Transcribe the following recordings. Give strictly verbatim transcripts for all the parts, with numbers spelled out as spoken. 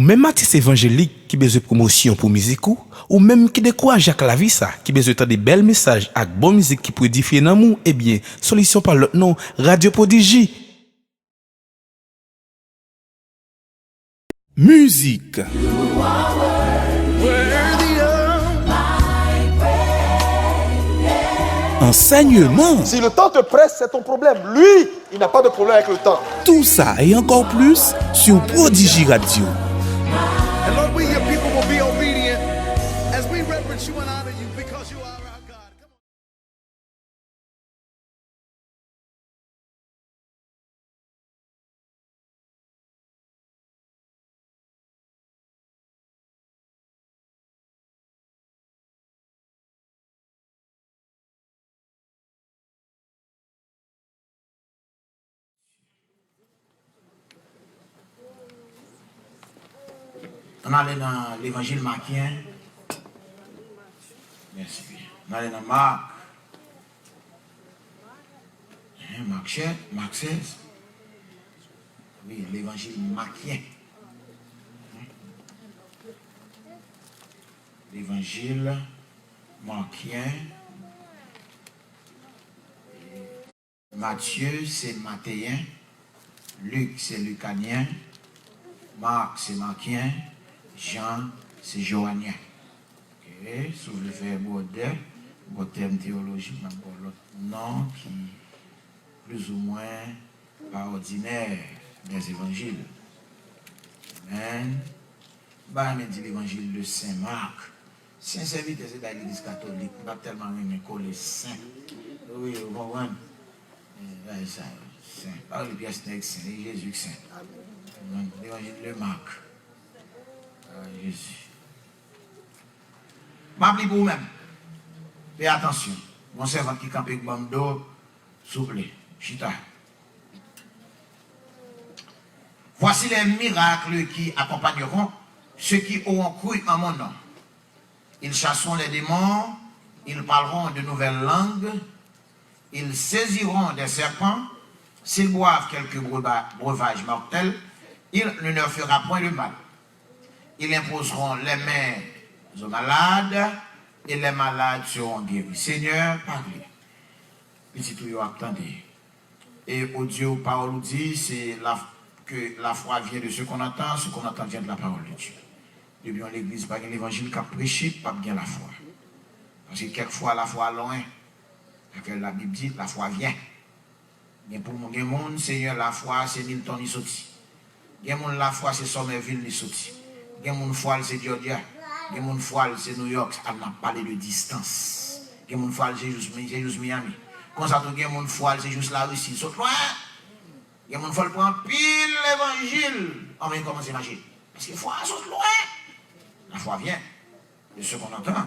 Ou menm atis evanjelik ki bezwen pwomosyon pou mizik ou, ou menm ki dekouraje ak lavi sa, ki bezwen tande bèl mesaj ak bon mizik ki pou edifye nanm ou, ebyen, solisyon pa lòt non, Radyo Pwodiji. Mizik. Ansèyman. Si le temps te presse, c'est ton problème. Lui, il n'a pas de problème avec le temps. Tout ça et encore plus sur Prodigy Radio. And Lord, we, your people, will be obedient as we reverence you and honor you because you are our God. Ann ale nan Levanjil Makyen. Mèsi byen. Ann ale nan Mak. Hein, Mak sèz, Mak sèz. Wi, Levanjil Makyen. Levanjil Makyen. Matye se Mateyen, Lik se Likanyen, Mak se Makyen, Jan se Jowanyen. Ok, si w vle fè bòdè, bò tèm teyolojik, m ap ba w lòt non ki plizoumwen pa òdinè dèz evanjil. Amen. M pa renmen di levanjil de Sen Mak. Sen sèvitè se bay legliz katolik. M pa tèlman renmen kole sen. Wi, ou konprann? Eh, bagay sa yo. Sen. Pa rele pyès nèg sen. E Jezi k sen. Amen. Levanjil de Mak. Ah, Jezi. M ap li pou ou menm. Pè atansyon. Gon sèvant ki kanpe k ban m do, souple. Chita. Voici les miracles qui accompagneront ceux qui auront cru en mon nom. Ils chasseront les démons, ils parleront de nouvelles langues, ils saisiront des serpents, s'ils boivent quelque breuva- breuvage mortel, il ne leur fera point de mal. Ils imposeront les mains aux malades, et les malades seront guéris. Senyè, pale. Pitit ou yo ap tande. E o Dye, pawòl ou di, se la, que la foi vient de ce qu'on entend, ce qu'on entend vient de la parole de Dieu. Depi yon legliz pa gen levanjil k ap preche, p ap gen lafwa. Paske kèk fwa, lafwa lwen. Paske Labib di, lafwa vyen. Gen pou moun, gen moun, Senyè, lafwa se Milton li soti. Gen moun lafwa se Somerville li soti. Gen moun fwa l se Georgia. Gen moun fwa l se New York. Al n ap pale de distans. Gen moun fwa l se jous, se jous Miami. Konsa tou gen moun fwa l se jous Larisi. Sot lwen. Gen moun fwa l pran anpil levanjil anvan l kòmanse mache. Paske fwa a sot lwen. Lafwa vyen. De ce qu'on entend.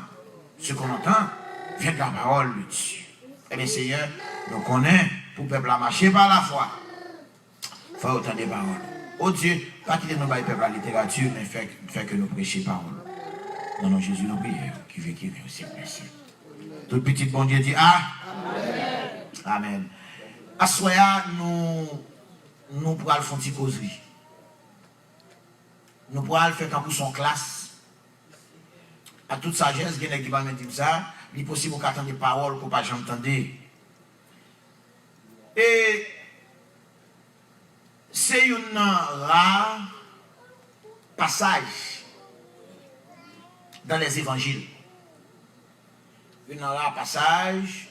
Ce qu'on entend vient de la parole de Dieu. Ebyen, Senyè, nou konnen pou pèp la mache pa lafwa, fò yo tande pawòl ou. O Dye, pa kite nou bay pèp la literati, men fè, fè ke nou preche pawòl ou. Nan non Jezi nou priye, ki viv, ki règne syèk dè syèk. Tout pitit Bondye di a. Amèn. Aswè a, nou, nou pral fè yon ti kozri. Nou pral fè tankou se yon klas. Ak tout sajès, gen nèg ki pa renmen di m sa, li posib ou ka tande pawòl ke w pa janm tande. E se youn nan ra pasaj dans les évangiles. Youn nan ra pasaj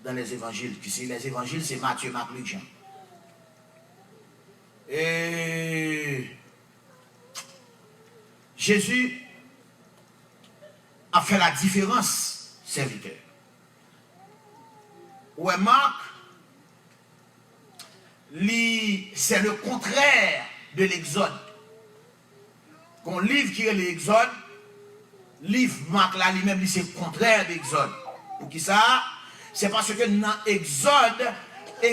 dans les évangiles. Ki se les évangiles, se Matye, Mak, Lik, Jan. E Jezi ap fè la diferans, sèvitè. Ou wè, Mak, li, c'est le contraire de l'Exode. Gon liv ki rele Egzòd, liv Mak la, li menm, li se kontrè de Egzòd. Poukisa? Se paske nan Egzòd,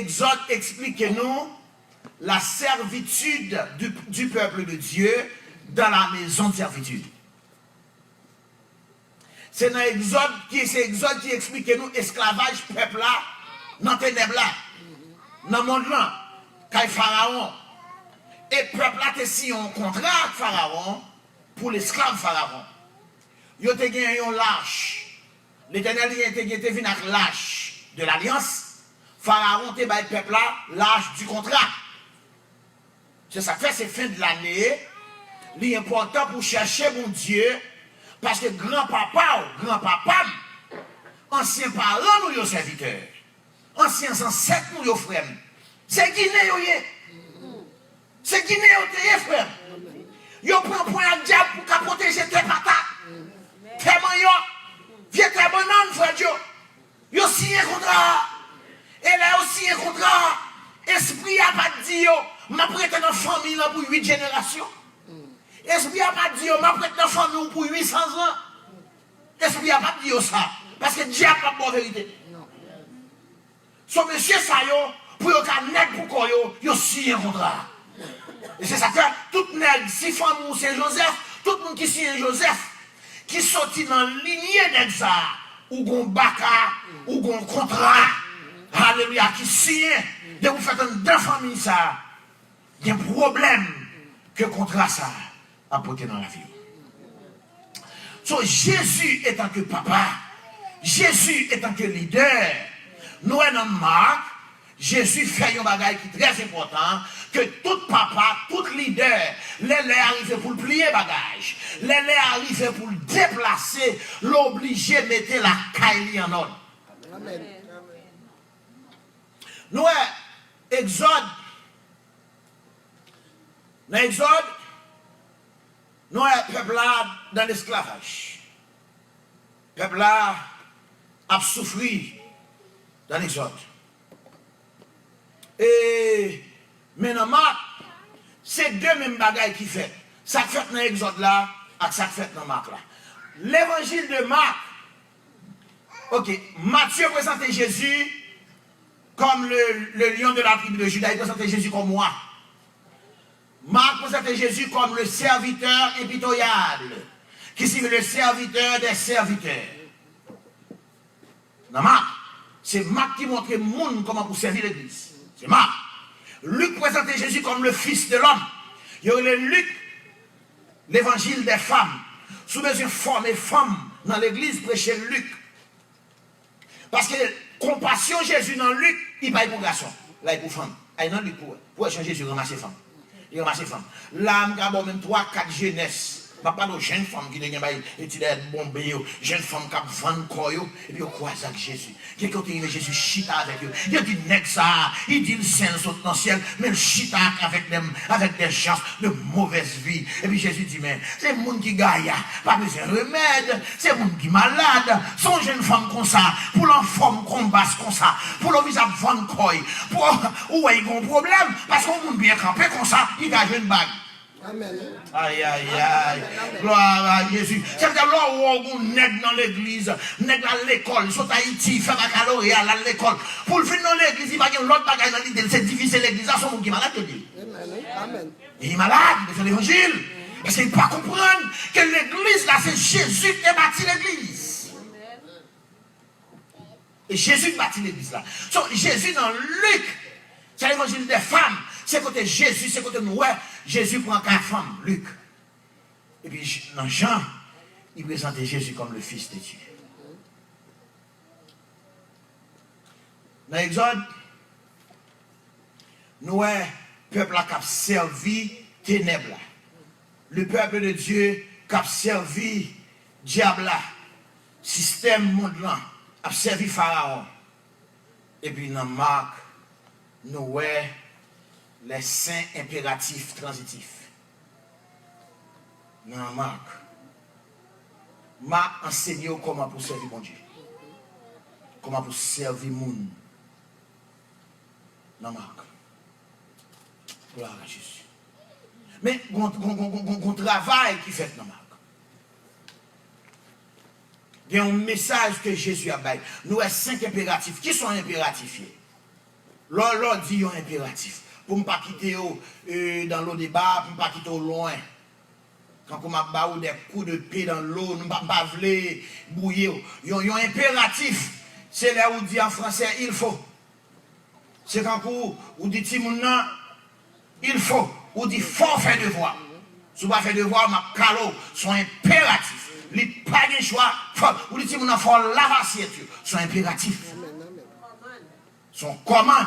Egzòd eksplike nou la servitude du, du peuple de Dieu dans la maison de servitude. Se nan Egzòd ki, se Egzòd ki eksplike nou esklavaj pèp la nan tenèb la, nan mond lan, kay Farawon. E pèp la te siyen yon kontra ak Farawon pou l esklav Farawon. Yo te gen yon lach. Letènèl te, te, te vin ak lach de lalyans. Farawon te bay pèp la lach di kontra. Se sa k fè se fen de lane, li enpòtan pou chèche Bondye, paske granpapa w, granpapa m, ansyen paran nou yo sèvitè. Ansyen zansèt nou yo, frè m, se Ginen yo ye. Se Ginen yo te ye, frè m. Yo pran pwen ak dyab pou ka pwoteje tè patat, tè manyòk, vye tè bannann, frè Djo. Yo siyen kontra a. E lè yo siyen kontra a, espri a pa t di yo, "M ap rete nan fanmi lan pou uit jenerasyon." Espri a pa t di yo, "M ap rete nan fanmi w pou uit san zan." Espri a p ap di yo sa, paske dyab p ap ba w verite. So, mesye sa yo, pou yo ka nèg pou kò yo, yo siyen kontra a. E se sa k fè, tout nèg, si fanmi w se Jozèf, tout moun ki siyen Jozèf, ki soti nan linye nèg sa a, ou gon baka, ou gon kontra. Alelouya, ki siyen, depi w fèt anndan fanmi sa a, gen pwoblèm ke kontra sa a ap pote nan lavi w. So, Jezi etanke papa, Jezi etanke lidè, nou wè nan Mak, Jezi fè yon bagay ki trè enpòtan, ke tout papa, tout lidè, lè lè a rive pou l pliye bagaj, lè lè a rive pou l deplase, l oblije mete lakay li an òd. Amèn. Nou wè, Egzòd, nan Egzòd, nou wè pèp la dan lesklavaj. Pèp la ap soufri dan Egzòd. E, men nan Mak, se de menm bagay ki fèt. Sa k fèt nan Egzòd la ak sa k fèt nan Mak la. Levanjil de Mak, oke, Matye prezante Jezi comme le, le lion de la tribu de Juda, il présente Jésus comme roi. Marc présente Jésus comme le serviteur impitoyable, qui signifie le serviteur des serviteurs. Nan Mak, se Mak ki montre moun kòman pou sèvi legliz. Se Mak. Lik prezante Jezi kòm le fils de l'homme. Yo rele Lik levanjil dè fanm. Si w bezwen fòme fanm nan legliz, preche Lik. Paske konpasyon Jezi nan Lik, li pa pou gason, la pou fanm. Ay nan Lik pou wè. Pou wè jan Jezi ranmase fanm. Li ranmase fanm. La, m ka ba w menm twa, kat jenès. M ap pale w jenn fanm ki te gen bay etidè bonbe yo, jenn fanm k ap vann kò yo, epi yo kwaze ak Jezi. Gen kote rive Jezi chita avèk yo. Yo di, "Nèg sa a, il dit il sent sot nan syèl, men l chita ak, avèk dè, avèk dè jans de movèz vi." Epi Jezi di, "Men, se moun ki gaya, pa bezwen remèd, se moun ki malad, se yon jenn fanm konsa, pou l anfòm konbas konsa, pou l oblije ap vann kò l, pou ou wè l gen yon pwoblèm, paske yon moun byen kanpe konsa, li ka jwenn bag." Amèn. Ay, ay, ay. Glwa a Jezi. Sa vle di lè w wè w gon nèg nan legliz, nèg la al lekòl, li sot Ayiti, fè bakaloreya, l al lekòl. Pou l vin nan legliz, li pa gen lòt bagay nan lide l, se divize legliz la, se yon moun ki malad yo di. Amèn. Amèn. Li malad, li bezwen levanjil. Paske li pa konprann ke legliz la, se Jezi ki te bati legliz. E Jezi k bati legliz la. So, Jezi nan Lik, se levanjil dè fanm, se kote Jezi, se kote nou wè Jezi pran ka fanm, Lik. Epi J-, nan Jan, li prezante Jezi kòm le Fils de Dieu. Nan Egzòd, nou wè pèp la k ap sèvi tenèb la. Le peuple de Dieu k ap sèvi dyab la, sistèm mond lan, ap sèvi Farawon. Epi nan Mak, nou wè les cinq impératifs transitifs. Nan Mak, Mak ansenye w kòman pou sèvi Bondye, kòman pou sèvi moun. Nan Mak. Glwa a Jezi. Men, gon, gon, gon, gon, gon, gon travay ki fèt nan Mak. Gen yon mesaj ke Jezi ap bay. Nou wè senk enperatif. Ki sa yon enperatif ye? Lè, lè w di yon enperatif, pou m pa kite w, e, dans l'eau débat, pou m pa kite w lwen. Kankou m ap ba ou des coups de pied dans l'eau, m pa, m pa vle bwouye w. Yon, yon enperatif, se lè ou di an fransè, il faut. Se kankou ou di timoun nan, il faut. Ou di, "Fò w fè devwa w. Si w pa fè devwa w, m ap kale w." Se yon enperatif. Li pa gen chwa. Fò, ou di timoun nan, "Fò w lave asyèt yo." Se yon enperatif. Se yon kòmand.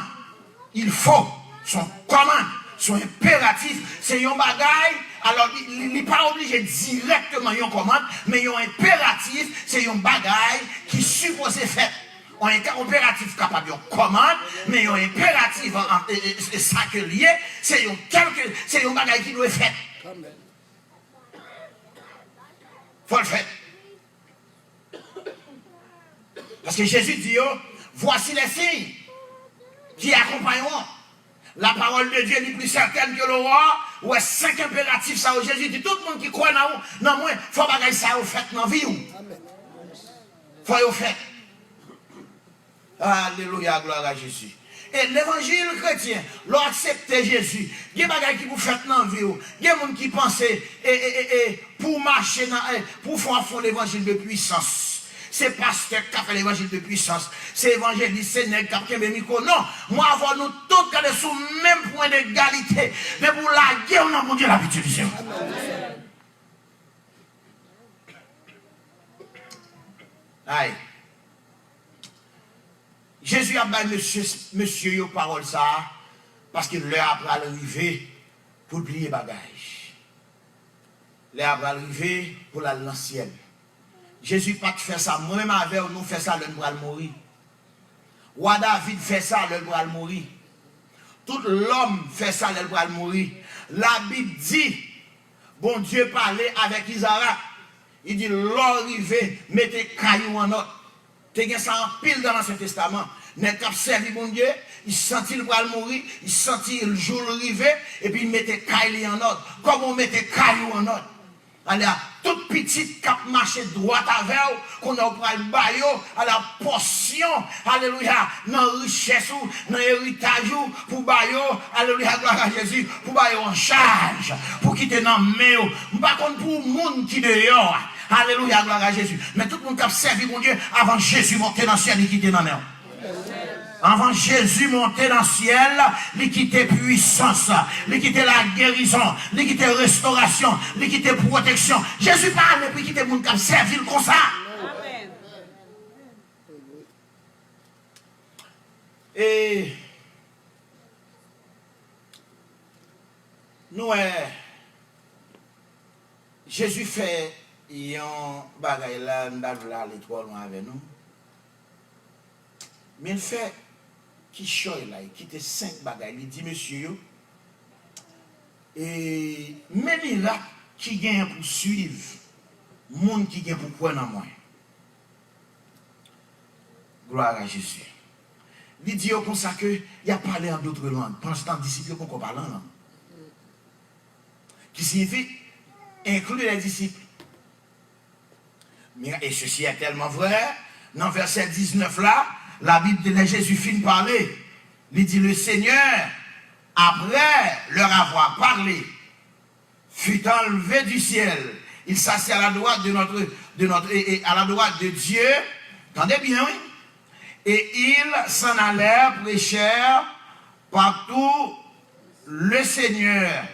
Il faut. Se yon kòmand. Se yon enperatif. Se yon bagay. Alò, li, li, li pa oblije dirèkteman yon kòmand, men yon enperatif, se yon bagay ki sipoze fèt. Yon enperatif kapab yon kòmand, men yon enperatif, an, e, e, e sa ke l ye, se yon kèlke, se yon bagay ki dwe fèt. Fò l fèt. Paske Jezi di yo, "Voici les signes qui accompagneront la parole de Dieu, li pli sètèn ke lowò." Ou wè senk enperatif sa yo, Jezi di, "Tout moun ki kwè nan ou, nan mwen, fò bagay sa yo fèt nan vi w." Fò yo fèt. Alelouya, glwa a Jezi. E levanjil kretyen, lè w aksepte Jezi, gen bagay ki pou fèt nan vi w. Gen moun ki panse, e, e, e, e, pou w mache nan, e, pou w fè, w ap fè yon levanjil de pwisans. Se pastè k ka fè levanjil de pwisans. Se evanjelis, se nèg k ap kenbe mikwo. Non, mwen avè w, nou tout gade sou menm pwen degalite. Depi w lage w nan Bondye, l ap itilize w. Ay. Jezi ap bay mesye, mesye yo pawòl sa a, paske lè a pral rive pou l bliye bagay. Lè a pral rive pou l al nan syèl. Jezi pa t fè sa. Mwen menm avè w, nou fè sa lè n pral mouri. Wa David fè sa lè l pral mouri. Tout lòm fè sa lè l pral mouri. Labib di, Bondye pale avèk Izarak. Li di, "Lè w rive, mete kay ou an òd." Te gen sa anpil nan Ansyen Testaman. Nèg k ap sèvi Bondye, li santi l pral mouri, li santi jou l rive, epi li mete kay li an òd. Kòman w mete kay ou an òd? Alè, tout pitit k ap mache dwat avè w, kounye a w pral ba yo, alè, pòsyon, alelouya, nan richès ou, nan eritaj ou, pou ba yo, alelouya, glwa a Jezi, pou ba yo an chaj, pou kite nan men yo. M pa konn pou moun ki deyò a, alelouya, glwa a Jezi, men tout moun k ap sèvi Bondye, avan Jezi monte nan syèl, li kite nan men w. Anvan Jezi monte nan syèl, li kite pwisans, li kite lagerizon, li kite restorasyon, li kite pwoteksyon. Jezi pa ale pou l kite moun k ap sèvi l konsa. E nou wè, Jezi fè yon bagay la, m pa vle ale twò lwen avè nou. Men l fè kichòy la, li kite senk bagay, li di mesye yo, e, men mirak ki genyen pou swiv moun ki gen pou kwè nan mwen. Glwa a Jezi. Li di yo konsa ke y ap pale an dòt lang. Pandan se tan, disip yo poko pale an lang. Ki siyifi, inclut les disciples. Men, et ceci est tellement vrai, nan vèsè diznèf la, Labib di, lè Jezi fin pale, li di, le Seigneur, après leur avoir parlé, fut enlevé du ciel. Il s'assit à la droite de notre, de notre, et, et à la droite de Dieu. Tande byen, wi. Et ils s'en allèrent, prêchèrent partout, le Seigneur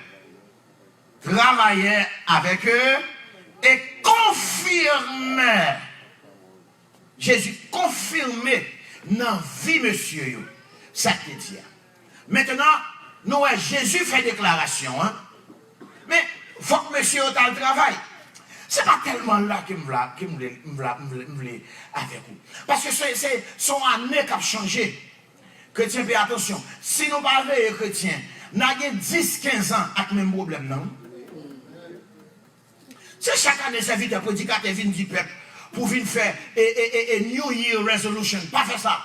travaillait avec eux et confirmait. Jezi konfime nan vi mesye yo sa k te di a. Mentnan, nou wè Jezi fè deklarasyon an, men fòk mesye yo t al travay. Se pa tèlman la ke m vle, ke m vle, m vle, m vle, m vle avèk ou. Paske se, se, se yon ane k ap chanje. Kretyen, peye atansyon. Si nou pa veye, kretyen, n a gen dis, kenz an ak menm pwoblèm nan, wi. Se chak ane sèvitè predikatè vin di pèp pou vin fè e, e, e, e New Year Resolution. Pa fè sa.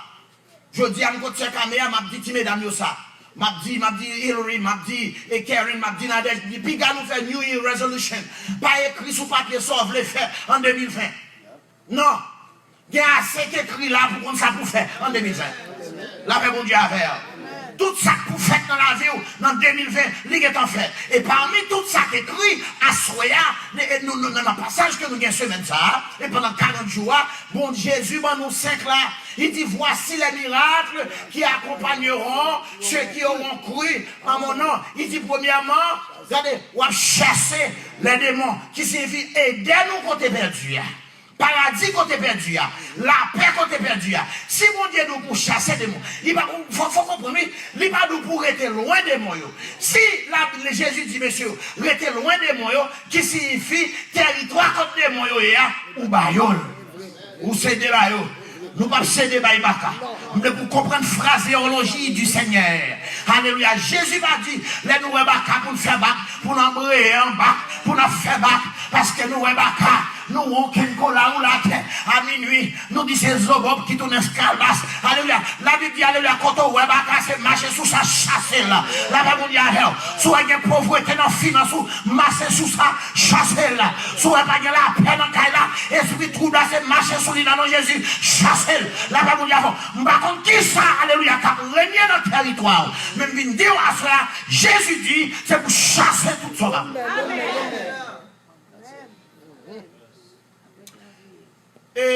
Jodi a, m kot sè Kame a, m ap di ti medam yo sa. M ap di, m ap di Hillary, m ap di, e, Karen, m ap di Nadège, m di, piga nou fè New Year Resolution. Pa ekri sou papye sa w vle fè an de mil ven. Non. Gen ase k ekri la pou konn sa pou fè an de mil ven. Lapè Bondye avè w. Tout sa k pou fèt nan lavi w nan de mil ven, li gentan fèt. E pami tout sa k ekri, aswè a, e nou, nou, nan, nan pasaj ke nou gen semèn sa a, e pandan karant jou a, Bondye, Jezi ban nou senk la. Il dit, voici les miracles qui accompagneront ceux qui auront cru en mon nom. Il dit, premièrement, gade, w ap chase lè demon, ki siyifi Edenn ou kote pèdi a. Paradi kote pèdi a, lapè kote pèdi a. Si Bondye di w pou chase demon, li pa, fò, fò konprann wi, li pa di w pou rete lwen demon yo. Si la, Jezi di mesye yo, rete lwen demon yo, ki siyifi tèritwa kot demon yo ye a, ou ba yo l. Ou sede ba yo. Nou p ap sede bay baka. M vle pou w konprann frazeoloji du Seigneur. Alelouya. Jezi pa di, lè nou wè baka pou n fè bak, pou n anbreye an bak, pou n ap fè bak, paske nou wè baka, nou wè yon kenko la ou latè, a minwi, nou di se Zobòb ki tounen Kalmas. Alelouya. Labib di, alelouya, kote w wè baka, se mache sou sa, chase l. Lapè Bondye avè w. Si w wè gen povrete nan finans ou, mache sou sa, chase l. Si w wè pa gen lapè nan kay la, espri twoub la, se mache sou li nan non Jezi, chase l. Lapè Bondye avè w. M pa konn kisa, alelouya, k ap renye nan tèritwa w. Men m vin di w aswè a, Jezi di, se pou chase tout sa w pa. E,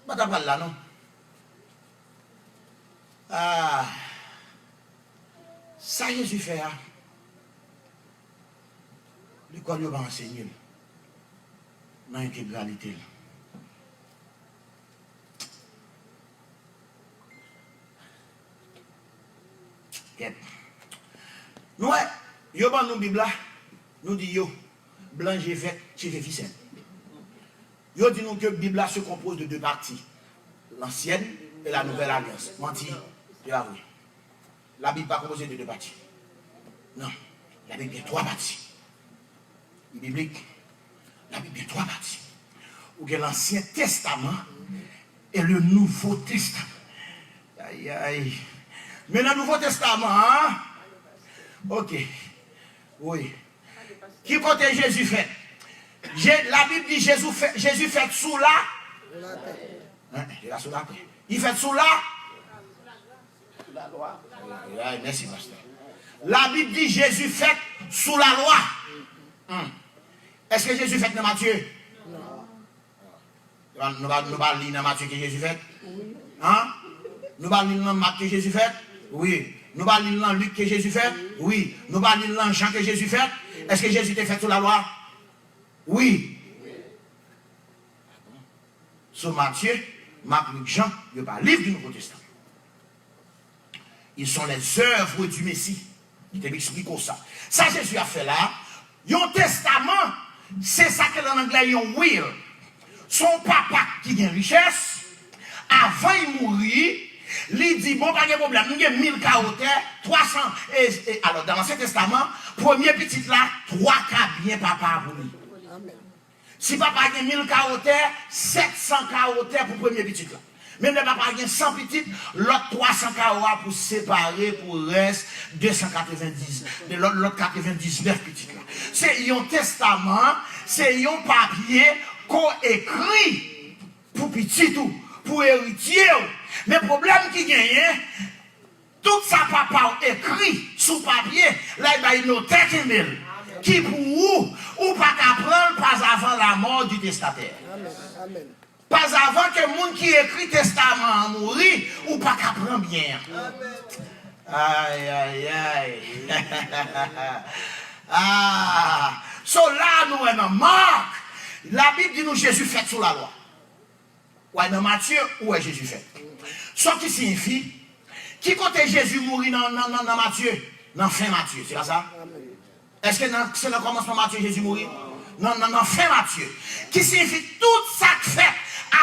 m pa ta pral la, non. Ah, sa Jezi fè a, lekòl yo pa ansenye l nan entegralite l. Kèt. Nou wè, yo ban nou Bib la, nou di yo, blan je vèt, cheve fisèl. Yo di nou ke Bib la se konpoze de de pati, l'Ancienne et la Nouvelle Alliance. Manti, se pa vre. Labib pa konpoze de de pati. Non, Labib gen twa pati. Li biblik. Labib gen twa pati. Ou gen Lansyen Testaman e le Nouvo Testaman. Ay, ay. Men nan Nouvo Testaman an, ok. Wi. Ki kote Jezi fèt? Je, Labib di Jezi fèt, Jezi fèt sou la. Hein, li la sou latè. Li fèt sou la. Ay, mèsi, pastè. Labib di Jezi fèt sou lalwa. Hmm. Èske Jezi fèt nan Matye? Nou pa, nou pa, nou pa li nan Matye ke Jezi fèt? Hein? Nou pa li nan Mak ke Jezi fèt? Wi. Nou pa li nan Lik ke Jezi fèt? Wi. Nou pa li nan Jan ke Jezi fèt? Èske Jezi te fèt sou lalwa? Wi. So, Matye, Mak, Lik, Jan, yo pa liv di Nouvo Testaman. Ils sont les œuvres du Messie. Li te eksplike w sa. Sa Jezi ap fè la, yon testaman, se sa ke nan anglè yon will. Se yon papa ki gen richès, avan l mouri, li di, bon, pa gen pwoblèm, m gen mil kawo tè, twa san, e, e, alò, dan Ansyen Testaman, premye pitit la, twa ka byen papa a pou li. Si papa gen mil kawo tè, sèt san kawo tè pou premye pitit la. Menm lè papa gen san pitit, lòt twa san kawo a pou separe pou rès de san katrevendiz, de lòt, lòt katrevendiznèf pitit la. Se yon testaman, se yon papye ke w ekri pou pitit ou, pou eritye w. Men pwoblèm ki genyen, tout sa papa w ekri sou papye, lè l bay notè kenbe l, ki pou ou, ou pa ka pran l pas avant la mort du testateur. Pas avant ke moun ki ekri testaman an mouri, ou pa ka pran byen an. Ay, ay, ay. Ah, so la nou wè nan Mak, Labib di nou Jezi fèt sou lalwa. W al nan Matye, ou wè Jezi fèt. Sa ki siyifi, ki kote Jezi mouri nan, nan, nan, nan Matye? Nan fen Matye, se pa sa? Èske nan, se nan kòmansman Matye Jezi mouri? Nan, nan, nan fen Matye. Ki siyifi tout sa k fèt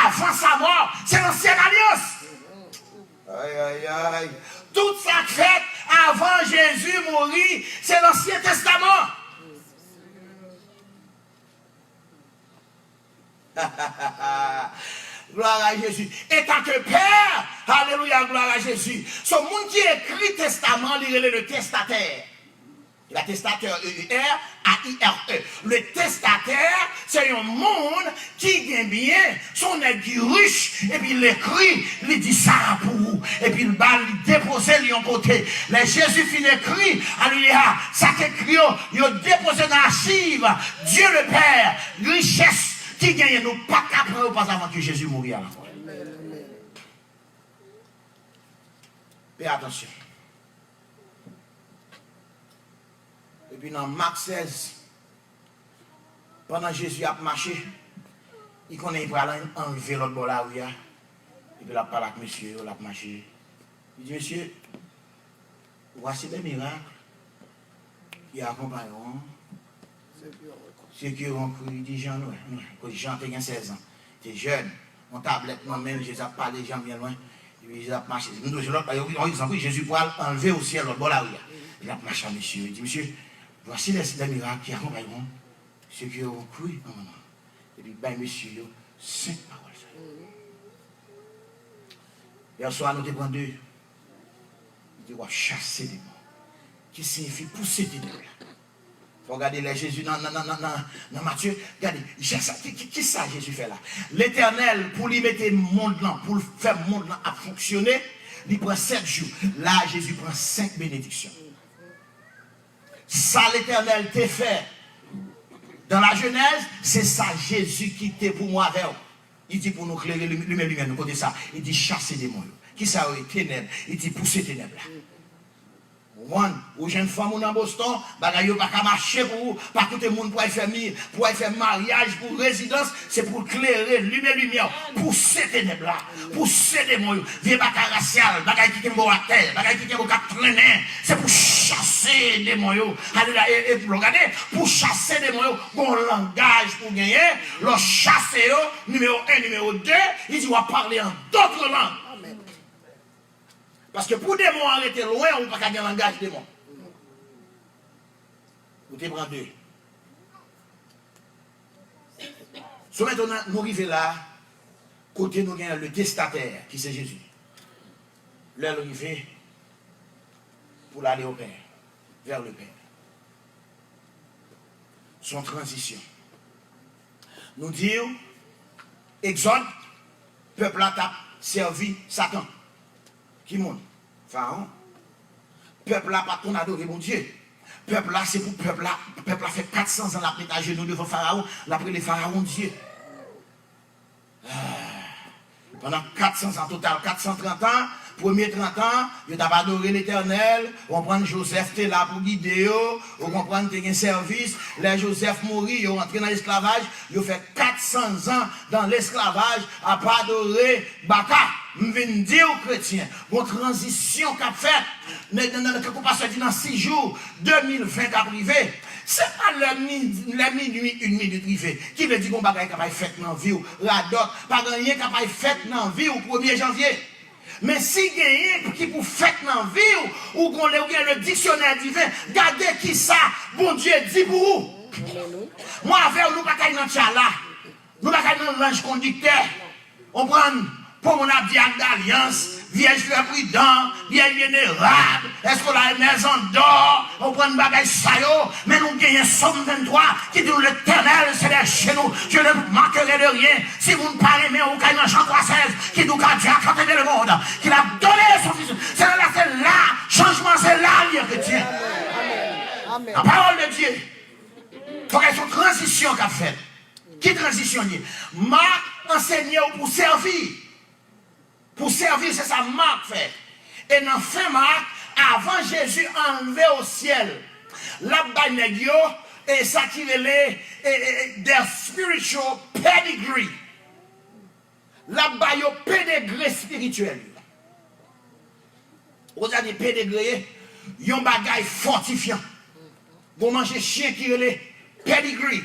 avan sa mò, se Lansyèn Alyans. Ay, ay, ay. Tout sa k fèt avan Jezi mouri, se Lansyen Testaman. Gloire à Jésus. Etan ke pè, alelouya, gloire à Jésus. So, moun ki ekri testaman, li rele le testatè. La testatè, E E R A I R E. Le testatè, Se yon moun ki gen byen, se yon nèg ki rich, epi l ekri, li di, "Sa a pou ou." Epi l ba l, li depoze l yon kote. Lè Jezi fin ekri, alelouya, sa k ekri yo, yo depoze nan achiv Dieu le Père, richès ki genyen, nou pa ka pran yo pazavan ke Jezi mouri a lakwa. Pè atansyon. Epi nan Mak sèz, pandan Jezi ap mache, li konnen li pral anlve lòt bò lari a. Epi l ap pale ak mesye yo, l ap mache. Li di, "Mesye, voici les miracles qui accompagneront ceux qui auront cru." Li di Jan, nou wè, nou wè, kote Jan te gen sèz an, te jèn, yon tablèt nan men l, Jezi ap pale, Jan byen lwen, epi Jezi ap mache. M dwe jwenn lòt, yon, yon egzanp, wi, Jezi pral anlve osyèl lòt bò lari a. Li ap mache ak mesye yo, li di, "Mesye, voici les, les miracles qui accompagneront ceux qui auront cru en mon nom." Epi bay mesye yo senk pawòl sa yo. Yèswa nou te pran de. Li di w ap chase demon. Ki siyifi pouse tenèb la. Fò w gade lè Jezi nan, nan, nan, nan, nan, nan Matye, gade, Jezi, ki, ki, ki sa Jezi fè la? Letènèl, pou li mete mond lan, pou l fè mond lan ap fonksyone, li pran sèt jou. La, Jezi pran senk benediksyon. Sa Letènèl te fè dans la Genèse, se sa Jezi kite pou mwen avè w. Li di pou nou klere, lime limyè nou. Kote sa? Li di chase demon yo. Ki sa yo ye? Tenèb. Li di pouse tenèb la. Ou konprann? Ou jwenn fanm ou nan Boston, bagay yo pa ka mache pou ou, pa koute moun pou al fè mi, pou al fè maryaj, pou rezidans, se pou klere, lime limyè, pouse tenèb la, pouse demon yo, vye baka rasyal, bagay ki kenbe w atè, bagay ki kenbe w k ap trennen, se pou chase demon yo. Alelouya, e, e pou lò gade, pou chase demon yo, gon langaj pou genyen, lò chase yo, nimewo en, nimewo de, li di w ap pale an dòt lang. Paske pou demon an rete lwen, ou pa ka gen langaj demon. Ou te pran de. So mentnan, nou rive la, kote nou gen le testatè, ki se Jezi. Lè l rive, pou l ale o Pè, vè le Pè. Se yon tranzisyon. Nou di w, Egzòd, pèp la t ap sèvi Satan. Ki moun? Farawon. Pèp la pa t konn adore Bondye. Pèp la, se pou pèp la, pèp la fè kat san zan l ap met ajenou devan Farawon, l ap rele Farawon Dye. Ah. Pandan kat san zan, total kat san trant an, premye trant an, yo t ap adore Letènèl, ou konprann, Jozèf te la pou gide yo, ou konprann, te gen sèvis. Lè Jozèf mouri, yo rantre nan esklavaj, yo fè kat san zan dan lesklavaj ap adore baka. M vin di w, kretyen, gon tranzisyon k ap fèt. Nan, nan, nan, tankou pastè di, nan sis jou, de mil ven k ap rive. Se pa lè mi-, lè minui, yon minit rive, ki vle di gon bagay k ap al fèt nan vi w. Radòt, pa gen anyen k ap al fèt nan vi w premye janvye. Men si genyen ki pou fèt nan vi w, ou gon lè ou gen le diksyonè diven, gade ki sa Bondye di pou ou. Mwen avè w, nou pa kay nan tchala. Nou pa kay nan lanj kondiktè. Konprann? Pou moun ap di ak dalyans, vyèj trè pridan, vyèj venerab, èske w la mèzandò, konprann bagay sa yo, men nou genyen Sòm venntwa ki di nou, Letènèl, se bèche nou, je ne manquerai de rien. Si moun pa renmen w, ou kay nan Jan twa sèz ki di w, Dieu a tant aimé le monde, qu'il a donné son Fils. Se la, se la, chanjman se la l ye, kretyen. Nan pawòl de Dye, fòk gen yon tranzisyon k ap fèt. Ki tranzisyon l ye? Mak ansenye w pou sèvi. Pou sèvi, se sa Mak fè. E nan fen Mak, avan Jezi anlve o syèl, l ap bay nèg yo, e sa ki rele, e, e, e, their spiritual pedigree. L ap ba yo pedegre espirityèl yo. Ou sa di pedegre, yon bagay fòtifyan. Gon manje chen ki rele pedigree,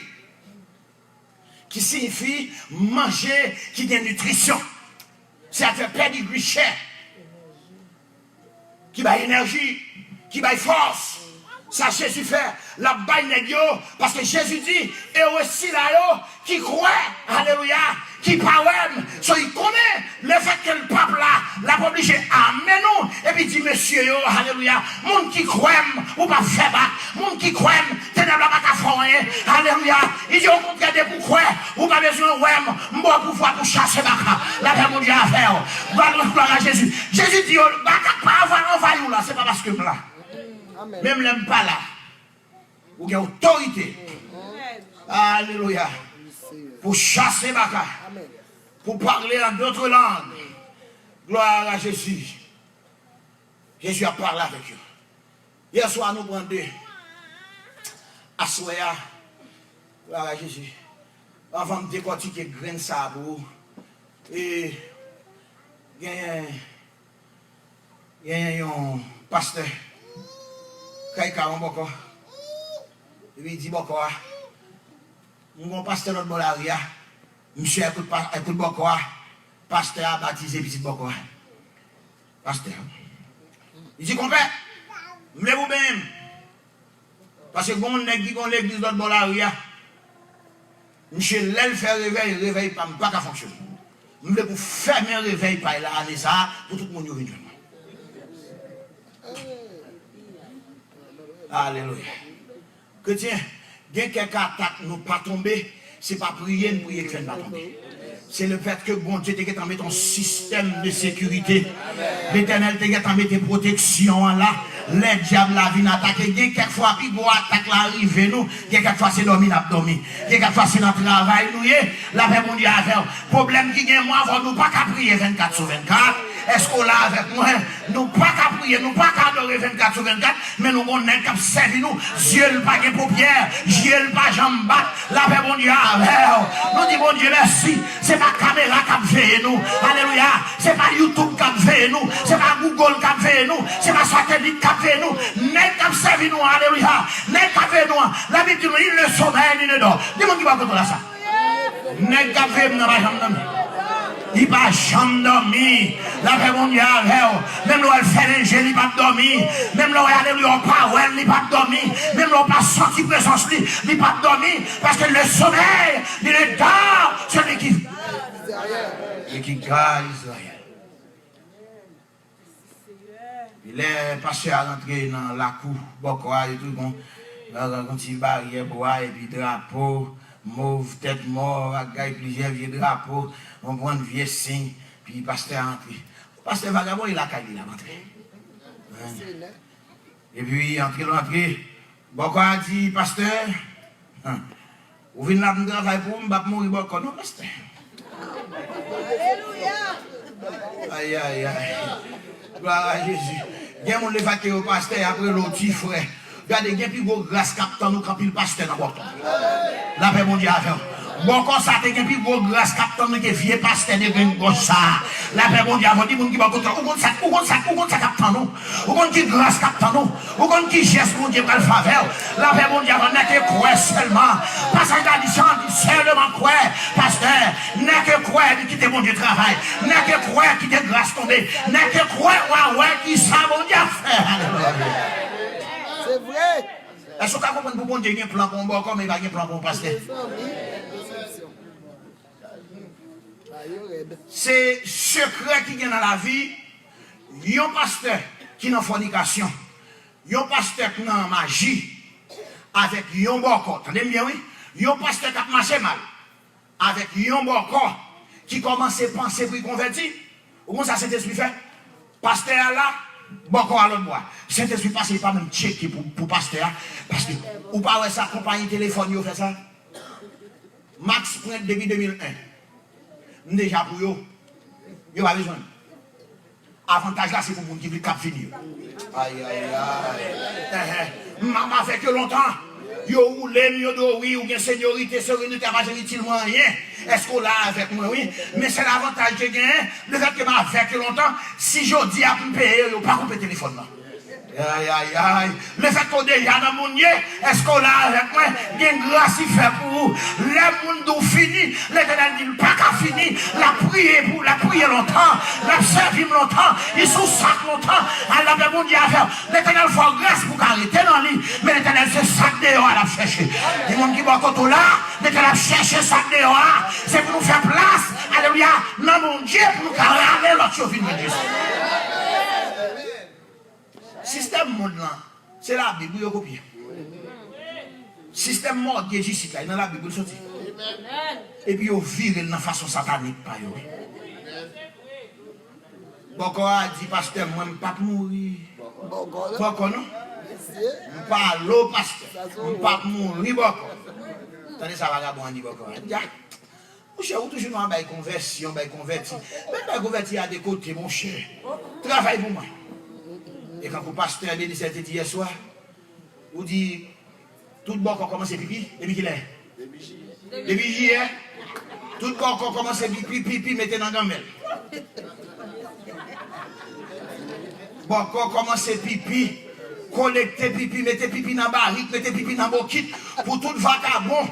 ki siyifi manje ki gen nitrisyon. Se afè pedigree chè, ki bay enèji, ki bay fòs. Sa Jezi fè, l ap bay nèg yo, paske Jezi di, ere sila yo ki kwè, alelouya, ki pa wè m. So, li konnen, lefètke l p ap la, l ap oblije amenn ou, epi di mesye yo, alelouya, moun ki kwè m, ou p ap fè bak. Moun ki kwè m, tenèb la pa ka fè w anyen. Alelouya. Li di, okontrè, depi w kwè, ou pa bezwen wè m, m ba w pouvwa pou chase baka. Lapè Bondye avè w. Glwa, glwa a Jezi. Jezi di yo, baka k pa anvayi w la, se pa paske m la. Menm lè m pa la, ou gen otorite. Alelouya. Pou chase baka. Pou pale an dòt lang. Glwa a Jezi. Jezi ap pale avèk yo. Yèswa nou pran de. Aswè a, glwa a Jezi. Anvan m dekòtike grenn sa a pou ou, e, genyen, genyen yon pastè k al kay yon bòkò. Epi li di bòkò a, m gen yon pastè lòt bò lari a. Misye ekout pa, ekout bòkò a. Pastè a batize pitit bòkò a. Pastè. Li di, konpè, m vle pou benyen m. Paske gen yon nèg ki gen yon legliz lòt bò lari a. Misye, lè l fè revèy, revèy pa m pa ka fonksyone. M vle pou fèmen revèy pa l la ane sa a, pou tout moun yo vin jwenn mwen. Alelouya. Kretyen, gen kèk atak nou pa tonbe, se pa priye n priye k fè n pa tonbe. Se lefètke Bondye te gentan mete yon sistèm de sekirite. Letènèl te gentan mete pwoteksyon an la. Lè dyab la vin atake, gen kèk fwa pi gwo atak la rive nou, gen kèk fwa se dòmi n ap dòmi, gen kèk fwa se nan travay nou ye. Lapè Bondye avè w. Pwoblèm ki gen mwen avè w, nou pa ka priye vennkat sou vennkat. Èske w la avèk mwen? Nou pa ka priye, nou pa ka adore vennkat sou vennkat, men nou gon nèg k ap sèvi nou. Zye l pa gen popyè, zye l pa janm bat. Lapè Bondye avè w. Nou di Bondye mèsi. Se pa kamera k ap veye nou. Alelouya. Se pa YouTube k ap veye nou. Se pa Google k ap veye nou. Se pa satelit k ap veye nou. Nèg k ap sèvi nou an, alelouya. Nèg k ap veye nou an. Labib di nou, il ne sommeille ni ne dort. Di moun ki bò kote w la sa. Nèg k ap veye m nan pa janm dòmi. Li pa janm dòmi. Lapè Bondye avè w. Menm lè w al fè lenje, li p ap dòmi. Menm lè w al, alelouya, w pa wè l, li p ap dòmi. Menm lè w pa santi prezans li, li p ap dòmi. Paske le sommeil, li ne dort, celui qui, celui qui garde Israël. Epi lè pastè a rantre nan lakou bòkò a, li tou gon, gon ti baryè bwa, epi drapo, mov, tèt mò, ak gay plizyè vye drapo, konprann, vye siy, epi pastè a rantre. Pastè vagabon, e lakay li l ap antre. Epi antre l antre, bòkò a di, pastè, ou vin la pou m travay pou ou, m p ap mouri bòkò non, pastè. Alelouya. Ay, ay, ay. Glwa a Jezi. Gen moun lè fè ke yo pastè, apre l ou ti frè. Gade, gen pi gwo gras k ap tann ou k anpil pastè nan bòkò. Lapè Bondye avè w. Bòkò sa te gen pi gwo gras k ap tann ou ke vye pastè de grenn gòch sa. Lapè Bondye avè w. Di moun ki bò kote w, ou konn sa, ou konn sa, ou konn sa k ap tann ou. Ou konn ki gras k ap tann ou. Ou konn ki jès Bondye pral fè avè w. Lapè Bondye avè w. Nèke kwè sèlman. Pasaj la di, Jan di, sèlman kwè. Pastè, nèke kwè, li kite Bondye travay. Nèke kwè, kite gras tonbe. Nèke kwè, w a wè kisa Bondye ap fè. Alelouya. Se vre. Èske w ka konprann pou Bondye gen plan pou yon bòkò, men li pa gen plan pou yon pastè? Se sekrè ki gen nan lavi yon pastè ki nan fònikasyon, yon pastè k nan maji, avèk yon bòkò. Tande m byen, wi. Yon pastè k ap mache mal avèk yon bòkò ki kòmanse panse pou l konvèti. Ou konn sa Sentespri fè? Pastè a la, bòkò a lòt bò a. Sentespri pase, li pa menm tcheke pou, pou pastè a. Paske ou pa wè sa konpayi telefòn yo fè sa? Max Print depi de mil en. M deja pou yo. Yo pa bezwen m. Avantaj la se pou moun ki vle k ap vini yo. Ay, ay, ay. Enhen. M, m avèk yo lontan. Yo woule m, yo di w wi, ou gen senyorite, senyorite a pa janm itil mwen anyen. Èske w la avèk mwen, wi? Men sèl avantaj yo genyen, lefètke m avèk yo lontan, si jodi a pou m peye yo, yo pa koupe telefòn nan. Ay, ay, ay. Lefètke w deja nan moun ye, èske w la avèk mwen? Gen gras li fè pou ou. Lè moun di w fini, Letènèl di l pa ka fini. L ap priye pou, l ap priye lontan. L ap sèvi m lontan. Li sou sak lontan. Al lapè Bondye avè w. Letènèl fè w gras pou w ka rete nan li. Men Letènèl se sak deyò a l ap chèche. Gen moun ki bò kote w la, Letènèl ap chèche sak deyò a. Se pou nou fè plas, alelouya, nan Bondye pou nou ka rale lòt yo vin jwenn Jezi. Sistèm mond lan, se Labib wi yo kopye. Sistèm mòtgej isit la, e nan Labib wi l soti. Epi yo vire l nan fason satanik pa yo. Bòkò a di, pastè, mwen m p ap mouri. Bòkò non. M pale w, pastè. M p ap mouri, bòkò. Tande sa vagabon an di bòkò a. Monchè, ou toujou nan bay konvèsyon, bay konvèti. Men bay konvèti a de kote, monchè. Travay pou mwen. E kankou pastè Ebenezer te di yèswa, ou di, tout bòkò kòmanse pipi, depi kilè? Depi jiyè. Tout bòkò kòmanse pipi, pipi mete nan ganmèl. Bòkò kòmanse pipi, kolekte pipi, mete pipi nan barik, mete pipi nan bokit, pou tout vakabon,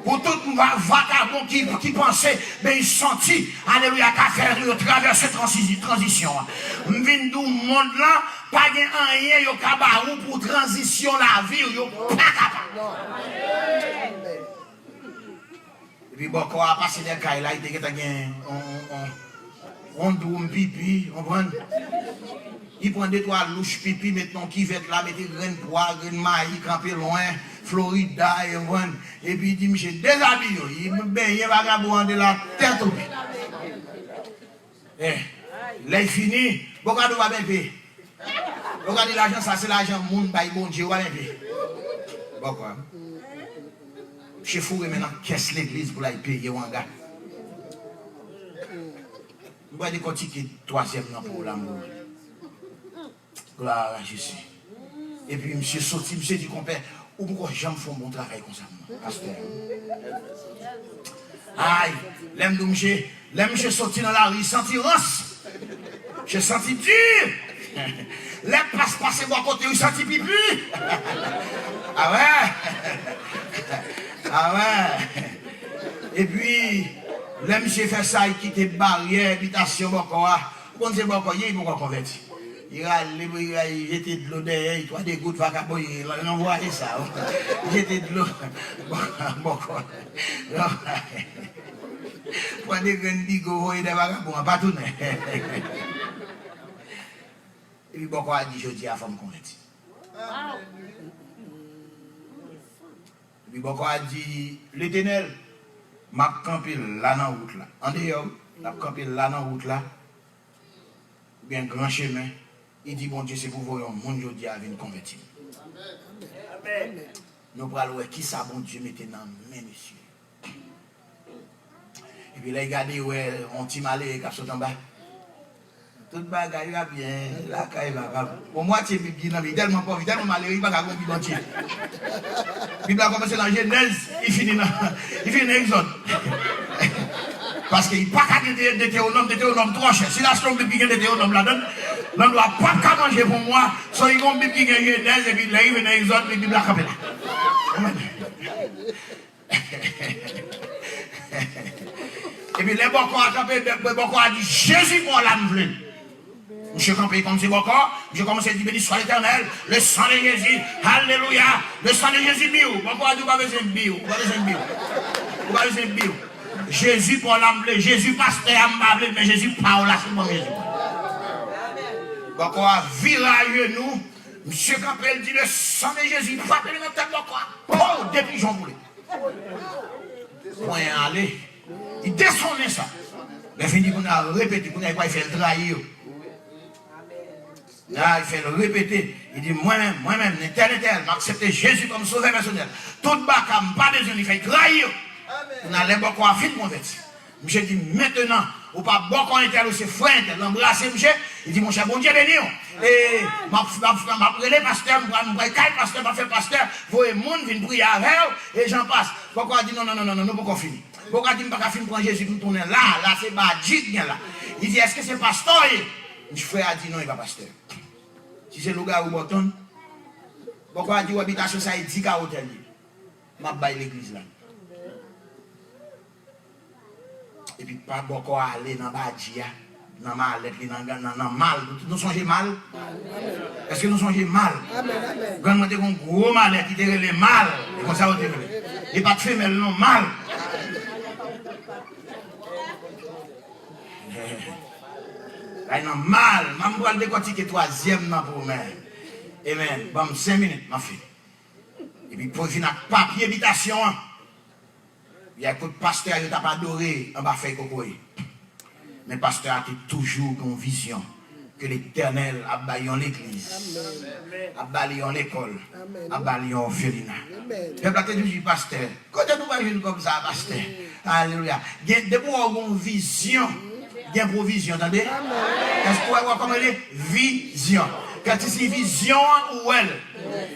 pou tout va- vakabon ki, ki panse, ben, santi, alelouya, ka fè yo travèse transi- tranzisyon an. M vin di w, mond lan, pa gen anyen yo ka ba ou pou tranzisyon lavi w, yo pa kapab. Epi bòkò a pase dèyè kay la, li te gentan gen on, on, on, on dwoum pipi, konprann? Li pran de twa louch pipi, met nan kivèt la, mete grenn pwa, grenn mayi, kanpe lwen, Florida, e, konprann? Epi li di misye, dezabiye w, li benyen vagabon an de la tèt o pye. Eh, lè l fini, bòkò a di w pa benyen. Bòkò a di lajan sa se lajan moun bay Bondye, w pa benyen. Bòkò a. Misye foure men nan kès legliz pou l al peye wanga. M pral dekòtike twazyèm nan pou w la, m. Glwa a Jezi. Epi misye soti, misye di, konpè, ou poko janm fè yon bon travay konsa pou mwen, pastè. Ay, lè m di w misye, lè misye soti nan lari, li santi rans. Misye santi di. Lè pas pase bò kote, li santi pipi. A wè. A wè. Epi, lè misye fè sa, li kite baryè bitasyon bòkò a. Ou konn se bòkò ye, li poko konvèti. Li rale, li rale, li jete dlo dèyè, li twa de gout vakabon, li ranvwaye sa. Li jete dlo. Bòkò. Pran de grenn bigo, voye dèyè vakabon an, pa tounen. Epi bòkò a di, jodi a, fò m konvèti. Epi bòkò a di, Letènèl, m ap kanpe la nan wout la. Andeyò, l ap kanpe la nan wout la. Ou gen gran chemen, li di, Bondye, se pou voye yon moun jodi a vin konvèti m. Nou pral wè kisa Bondye mete nan men mesye. Epi lè l gade, l wè yon ti malere k ap sot anba. Tout bagay va byen lakay papa. Bon, mwatye Bib ki nan men, li tèlman pòv, li tèlman malere, li pa ka konn Bib antye. Bib la kòmanse nan Jenèz, li fini nan, li fini nan Egzòd. Paske li pa ka gen De- Detewonòm, Detewonòm twò chè. Si l achte yon Bib ki gen Detewonòm ladan l, landlwa p ap ka manje pou mwa. So, li gen yon Bib ki gen Jenèz, epi lè li rive nan Egzòd, li Bib la kanpe la. Epi lè bòkò a kanpe, bòkò a di, Jezi, pran w la m vle. Misye kanpe kòm se bòkò, misye kòmanse di, Béni soit l'Éternel, le sang de Jésus, alelouya, le sang de Jésus biw. Bòkò a di, ou pa bezwen biw, ou pa bezwen biw. Ou pa bezwen biw. Jezi pa w la m vle, Jezi pastè a m pa vle, men Jezi pa w la se bon Jezi. Bòkò a vire ajenou, misye kanpe, l di, le sang de Jésus, frape l nan tèt bòkò a, pow, de pijon boule. Pwen an ale. Li desonnen sa. Lè fini, kounye a repete, kounye a li pral fè l trayi yo. Kounye a li fè l repete. Li di, mwen menm, mwen menm, entèl, entèl, m aksepte Jezi kòm sovè pèsonèl. Tout baka m pa bezwen li fè, li trayi yo. Kounye a lè bòkò a fin konvèti. Misye di, mentenan, ou pa bòkò entèl, ou se frè entèl. L anbrase misye, li di, monchè, Bondye beni w. E m ap, m ap, m ap rele pastè, m pral, m pral kay pastè, m ap fè pastè voye moun vin priye avè w, e jan pas. Bòkò a di, non, non, non, non, non, nou poko fini. Bòkò a di, m pa ka fin pran Jezi pou m tounen la, la se badji k gen la. Li di, èske se pastè w ye? Frè a di, non, li pa pastè. Si se lougawou bò tonn, bòkò a di, w wè bitasyon sa e di kawo tèl ye. M ap bay legliz la. Epi pa bòkò ale nan badji a, nan malèt li, nan, nan, nan mal. Nou, nou sonje mal? Èske nou sonje mal? Grann mwen te gen yon gwo malèt, li te rele mal. E konsa yo te rele. E pa t femèl non, mal. Ay nan mal. M pral dekòtike twazyèm nan pou mwen. Amen. Ban m senk minit, m ap fini. Epi pou vin ak papye bitasyon an. Y a kote pastè a yo t ap adore anba fèy kokoye. Men pastè a te toujou gen yon vizyon ke Letènèl ap bay yon legliz, ap ba li yon lekòl, ap ba li yon òfelina. Pèp la te toujou di, pastè, kote nou pral jwenn kòb sa a, pastè? Alelouya. Gen, depi w wè w gen yon vizyon, gen pwovizyon, tande? Èske w wè kòman li ye? Vizyon. Kantisi vizyon an, ou wè l.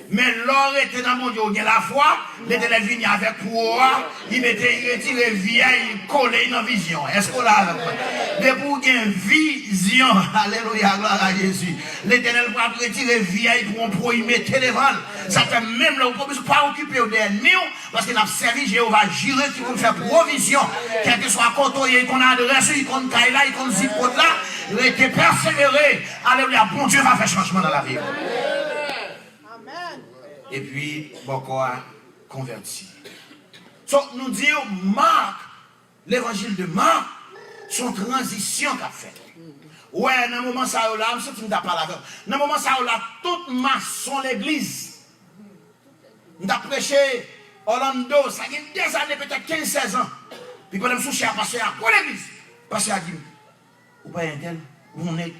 Men lè w rete nan Bondye, w gen lafwa, Letènèl vini avèk pwo a, li mete, li retire vyèy, li kole nan vizyon. Èske w la avèk mwen? Depi w gen vizyon, alelouya, glwa a Jezi, Letènèl pral retire vyèy pou yon pwo li mete devan l. Sa fè menm lè w pa okipe w de ènmi w, paske n ap sèvi Jewova Jire ki konn fè pwovizyon. Kèlkeswa kote w ye, li konn adrès ou, li konn kay la, li konn zip kòd la, rete pèsevere. Alelouya, Bondye va fè chanjman nan lavi w. Epi, bòkò a konvèti. So, nou di w, Mak, levanjil de Mak, se yon tranzisyon k ap fèt. Ou wè, nan moman sa yo la, m santi m ta pale avè w. Nan moman sa yo la, tout mason legliz, m t ap preche Orlando, sa gen dèzane, petèt kenz, sèz an. Pi pandan m sou chè a, pastè a, gwo legliz. Pastè a di m, ou pa entèl, ou yon nèg.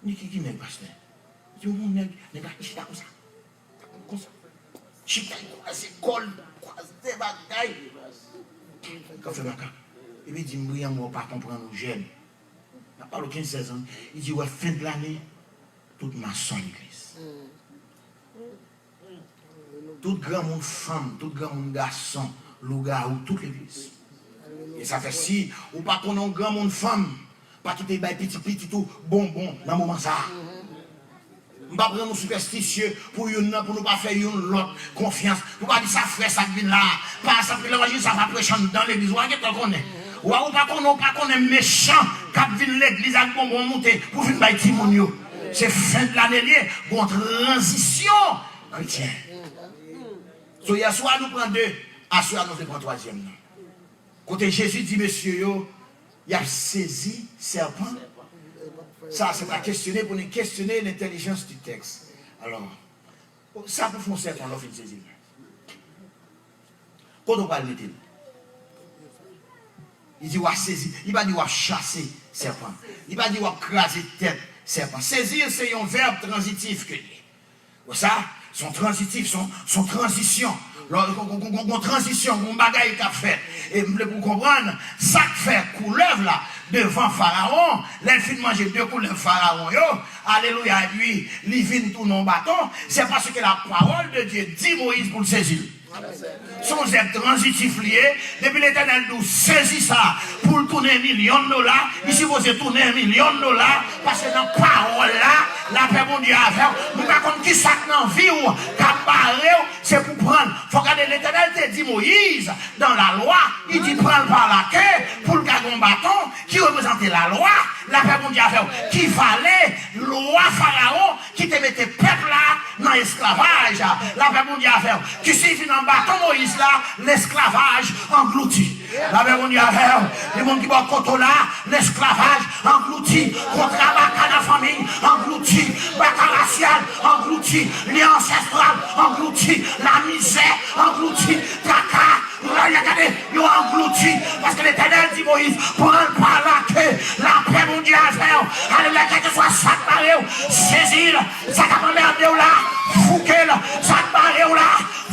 M di, ki, ki nèg, pastè? Li di, ou yon nèg, nèg la ki chita konsa. Konsa. Chita, li kwaze kò l, kwaze bagay. K ap fè makak. Epi di m, Brian, mwen, ou pa konprann, ou jèn. N ap pale w kenz, sèz an. Li di, wè, fen de lane, tout mason legliz. Tout granmoun fanm, tout granmoun gason, lougawou, tout legliz. E sa fè si ou pa konnen yon granmoun fanm, pa kite l bay pitit pitit ou bonbon nan moman sa a. M p ap rann nou sipèstisye pou youn nan, pou nou pa fè youn lòt konfyans. Nou pa di sa frè sa k vin la a. Pa sa k vin la, w a jis ap preche anndan legliz. W a gentan konnen. W a, ou pa konnen, ou pa konnen mechan k ap vin legliz ak bonbon moute pou vin bay timoun yo. Se fen de lane l ye, gon tranzisyon kretyen. So, yèswa nou pran de, aswè a nou vle pran twazyèm nan. Kote Jezi di mesye yo, y ap sezi sèpan. Sa, se pa kestyone pou nou kestyone l'intelligence du texte. Alò, sa pou fè yon sèpan lè w fin sezi l? Kote w pral mete l? Li di w a sezi. Li pa di w ap chase sèpan. Li pa di w ap kraze tèt sèpan. Sezi se yon vèb tranzitif ke l ye. Wè sa? Se yon tranzitif, se yon, se yon tranzisyon. Lè w, gon, gon, gon, gon tranzisyon, gon bagay k ap fèt. E m vle pou w konprann, sa k fè koulèv la devan Farawon, lè l fin manje de koulèv Farawon yo, alelouya, epi li vin tounen yon baton, se paske la parole de Dieu di Moyiz pou l sezi l. Se yon zèb tranzitif li ye. Depi Letènèl di w sezi sa pou l tounen milyon dola, li sipoze tounen milyon dola, paske nan pawòl la, lapè Bondye avè w. Nou pa konn kisa k nan vi w k ap bare w, se pou pran l. Fò w gade, Letènèl te di Moyiz, dans la loi, li di pran l pa lake, pou l ka gen yon baton ki reprezante lalwa, lapè Bondye avè w, ki vale lwa Farawon ki te mete pèp la nan esklavaj. Lapè Bondye avè w. Ki siyifi nan baton Moyiz la, lesklavaj anglouti. Lapè Bondye avè w. Gen moun ki bò kote w la, lesklavaj anglouti. Kontra baka nan fanmi anglouti. Baka rasyal anglouti. Lyen ansestral anglouti. Lamizè anglouti. Traka, raya, gade, yo anglouti. Paske Letènèl di Moyiz, pran l pa lake. Lapè Bondye avè w. Alelouya, kèlkeswa sa k bare w, sezi l. Sa k ap anmède w la, fouke l. Sa k bare w la,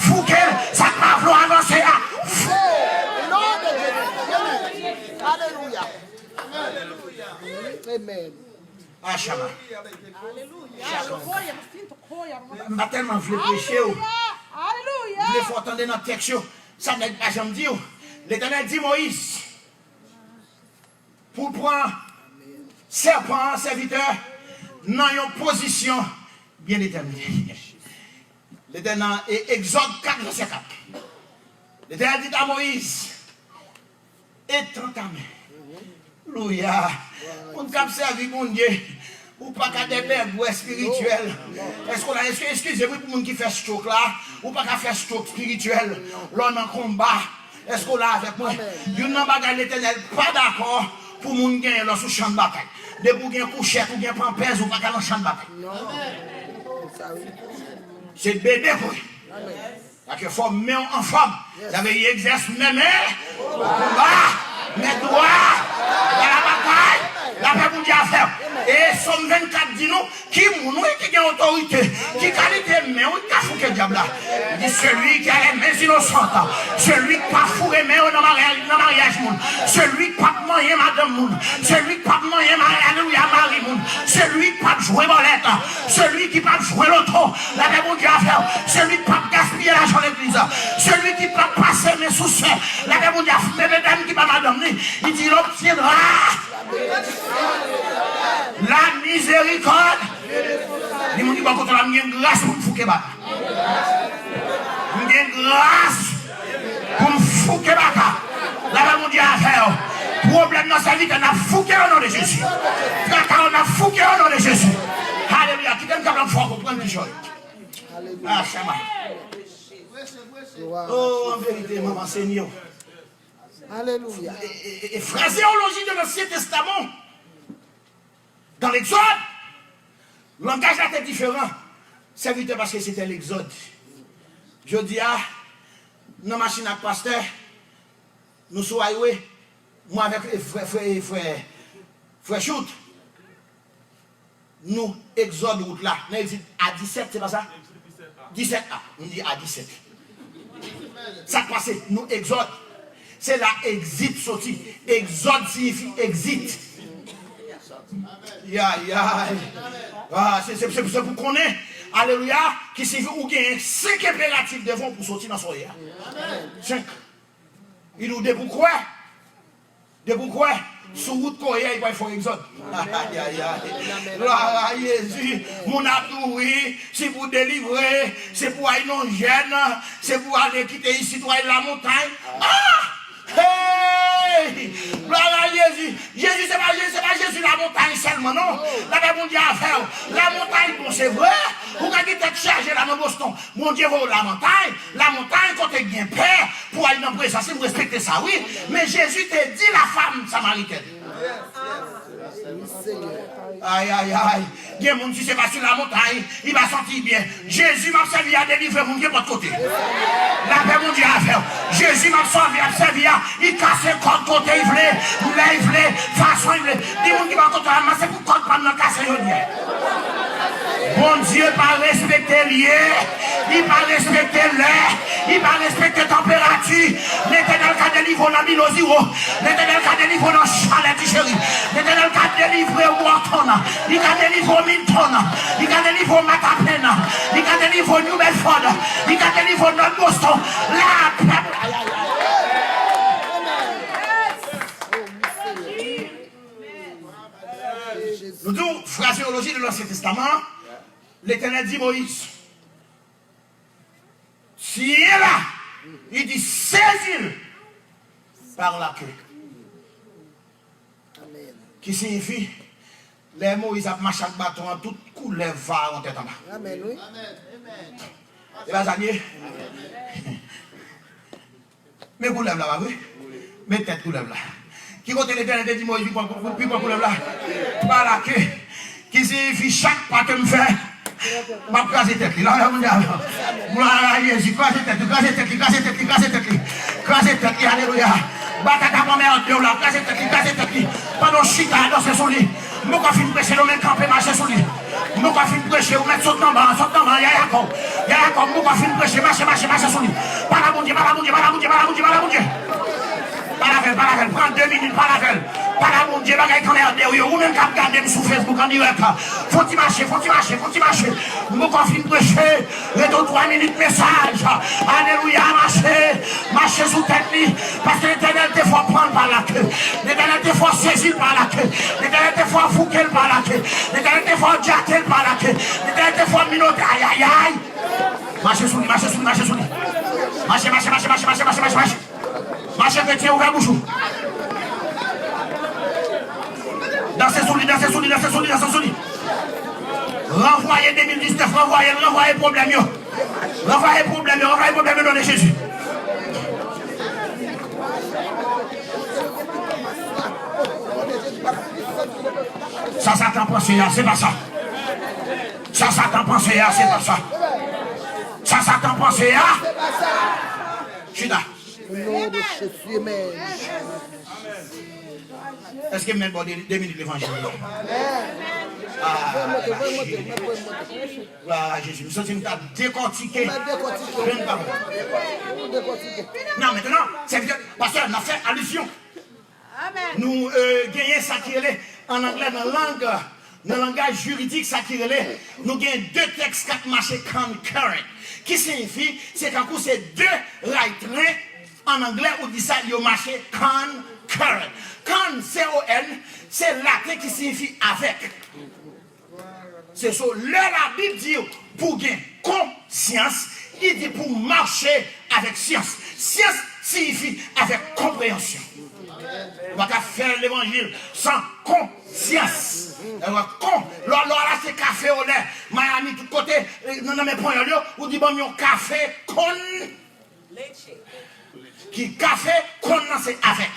fouke l. Sa k pa vle w avanse a, fouke l. Alelouya. Amen. Achama. Alelouya. M pa tèlman vle preche w. Alelouya. M vle fè w tande nan tèks yo. Sa nèg pa janm di w. Letènèl di Moyiz, pou l pran sèpan an, sèvitè, nan yon pozisyon byen detèmine. Letènèl, e, Egzòd kat, vèsè kat. Letènèl di a Moyiz, étends ta main. Alelouya. Moun k ap sèvi Bondye, ou pa ka debègwè espirityèl. Èske w la, èske, eskize m wi pou moun ki fè stroke la, ou pa ka fè stroke espirityèl lè w nan konba. Èske w la avèk mwen? Youn nan bagay Letènèl pa dakò pou moun genyen lè w sou chan batay. Depi w gen kouchèt, ou gen panpèz, ou pa ka nan chan batay. Se bebe kouri. Paske fò men w anfòm. Sa vle di egzès men men o konba, men dwa nan labatay. Lapè Bondye avè w. E Sòm vennkat di nou, ki moun wi ki gen otorite, ki kalite men wi ki ka fouke dyab la. Li di, celui qui a les mains innocentes, celui ki pa foure men yo nan maryaj, nan maryaj moun, celui ki p ap manyen madanm moun, celui ki p ap manyen, alelouya, mari moun, celui ki p ap jwe bòlèt, celui ki p ap jwe loto, lapè Bondye avè w, celui ki p ap gaspiye lajan legliz, celui ki p ap pase men sou sè, lapè Bondye avè w, men medam ki pa madanm li, li di, il obtiendra la miséricorde. Di moun ki bò kote w la, m gen gras pou m fouke baka. M gen gras pou m fouke baka. Lapè Bondye avè w. Pwoblèm nan sèvitè, n ap fouke o non de Jezi. Traka yo, n ap fouke o non de Jezi. Alelouya. Kite m kapab fè w konprann kijan. Ah, chama. Oh, an verite, manman, Senyè. Alelouya. E, e, e, e frazeoloji de l'Ancien Testament. Dans l'Exode, langaj la te diferan. Sèvitè, paske se te Legzòd. Jodi a, nan machin ak pastè, nou sou highway, mwen avèk frè, frè, frè, frè Chout, nou egzòd wout la. Nan egzòd a disèt, se pa sa? Disèt a. Nou di a disèt. Sa k pase? Nou egzòd. Se la egzit soti. Egzòd siyifi egzit. Yayay. Ah, se, se, se, se pou konnen, alelouya, ki siyifi ou genyen senk enperatif devan w pou soti nan sa w ye a. Senk. Li di w depi w kwè. Depi w kwè, sou wout koyè, li pral fè w egzòd. Ayayay. Glwa a Jezi. Moun ap di w wi, se pou delivre, se pou al nan jèn, se pou ale kite isit, w al lamontay. Ah! Hey! Glwa a Jezi. Jezi, se pa Jezi, se pa Jezi lamontay sèlman, non. Lapè Bondye avè w. Lamontay bon, se vre. Ou ka gen tèt chaje la nan Boston. Bondye voye w lamontay. Lamontay kote gen pè pou al nan prezans li, m respekte sa wi. Men Jezi te di la femme samaritaine. Ayayay. Gen moun si se pa sou lamontay, li pa santi byen. Jezi m ap sèvi a delivre moun nenpòt kote. Lapè Bondye avè w. Jezi m ap sèvi, ap sèvi a, li kase kòd kote li vle, lè li vle, fason li vle. Di moun ki bò kote w la, se pou kòd pa m nan kase jodi a. Bondye pa respekte lye, li pa respekte lè, li pa respekte tanperati. Letènèl ka delivre w nan bilo ziwo. Letènèl ka delivre w nan chalè ti cheri. Letènèl ka delivre w Wharton. Li ka delivre w Milton. Li ka delivre w Mattapan. Li ka delivre w New Bedford. Li ka delivre w North Boston. Lapè. Nou di w, frazeoloji de l'Ancien Testament, Letènèl di Moyiz, tiens-la, li di, saisis-le par la queue. Ki siyifi, lè Moyiz ap mache ak baton an, tout koulèv Farawon tèt anba. Amèn, wi. E pa sa l ye? Men koulèv la, pa vre? Men tèt koulèv la. Ki kote Letènèl te di Moyiz, pi pran, pi pran koulèv la? Pa la ke. Ki siyifi chak pa ke m fè, m ap kraze tèt li. Lapè Bondye avè w. Glwa a Jezi. Kraze tèt li, kraze tèt li, kraze tèt li, kraze tèt li. Kraze tèt li, alelouya. Batay k ap anmède w la, kraze tèt li, kraze tèt li. Pandan w chita, danse sou li. M poko fin preche, non, men kanpe, mache sou li. M poko fin preche, ou mèt sot nan ban, sot nan ban, yaya kò w. Yaya kò w, m poko fin preche, mache, mache, mache sou li. Pale a Bondye, pale a Bondye, pale a Bondye, pale a Bondye, pale a Bondye. Pale avè l, pale avè l, pran de minit, pale avè l. Pale a Bondye, bagay k anmède w yo. Ou menm k ap gade m sou Facebook an dirèk, fon ti mache, fon ti mache, fon ti mache. M poko fin preche, rete w twa minit mesaj. Alelouya, mache, mache sou tèt li. Paske Letènèl te fò pran l pa la ke. Letènèl te fò sezi l pa la ke. Letènèl te fò fouke l pa la ke. Letènèl te fò djate l pa la ke. Letènèl te fò minote. Ayayay. Mache sou li, mache sou li, mache sou li. Mache, mache, mache. Mache, kretyen, ouvè bouch ou. Danse sou li, danse sou li, danse sou li, danse sou li. Ranvwaye de mil diznèf, ranvwaye l, ranvwaye pwoblèm yo. Ranvwaye pwoblèm yo, ranvwaye pwoblèm yo, non de Jezi. Sa Satan panse a, se pa sa. Sa Satan panse a, se pa sa. Sa Satan panse a. Chita. O non de Jezi, amen. Èske m mèt ba w de, de minit levanjil la? Ah, Jezi. Glwa a Jezi. M santi m ta dekòtike. Jwenn pawòl. Nan, mentnan, sèvitè, pastè, n ap fè alizyon. Nou, euh, genyen sa ki rele, an anglè, nan lang, nan langaj jiridik, sa ki rele, nou gen de tèks k ap mache concurrent, ki siyifi, se tankou se de ray tren, an anglè, ou di sa, yo mache concurrent. Con, C O N, se laten ki siyifi avèk. Se so lè Labib di w pou w gen konsyans, li di pou w mache avèk syans. Syans siyifi avèk konpreyansyon. Ou pa ka fè levanjil san konsyans. Kon, lò, lò al achte kafe olè, Miami, tout kote, nan, nan men panyòl yo, ou di ban m yon kafe kon. Ki kafe, con nan se avec.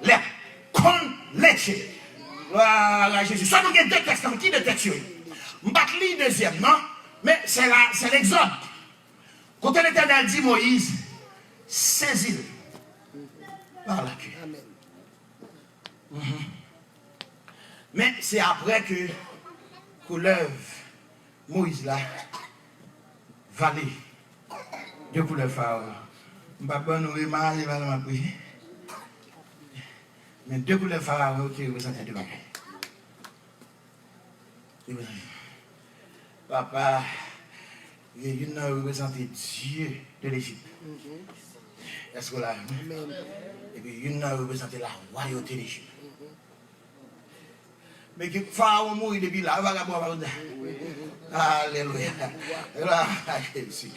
Lè, con leche. Glwa a Jezi. Sa nou gen de tèks lan, ki de tèks yo ye? M pa t li dezyèm nan, men se la, se Legzòd. Kote Letènèl di Moyiz, sezi l pa la ke. Men se apre ke koulèv Moyiz la vale de koulèv Farawon. M p ap ban nou Rema, se pa sa m ap priye. Men de koulèv Farawon yo te reprezante de bagay. Reprezante. Papa, youn nan yo reprezante Dye de Lejip. Èske w la avè m? Epi youn nan yo reprezante lawayote Lejip. Men ki Farawon mouri depi la, vagabon ap ap. Alelouya. Glwa a Jezi.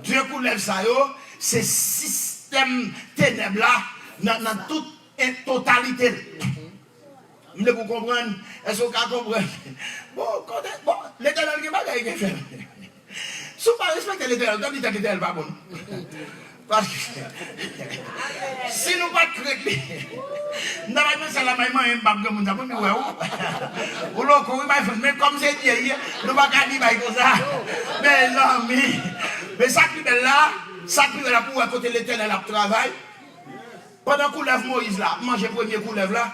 De koulèv sa yo, se sistèm tenèb la nan, nan tout en totalite l. M vle pou w konprann. Èske w ka konprann? Bon, kote, bon, Letènèl gen bagay gen fè. Si w pa respekte Letènèl, w t ap di tèt Letènèl pa bon. Paske si nou pa t krent li, m ta bay mesaj la bay manyen m p ap granmoun sa pou m di wè ou. Ou loko wi bay fon, men kòm se Dye ye, nou pa ka di bay konsa. Mezanmi, men sa k pi bèl la, sa k pi bèl la pou w wè kote Letènèl ap travay. Pandan koulèv Moyiz la ap manje premye koulèv la,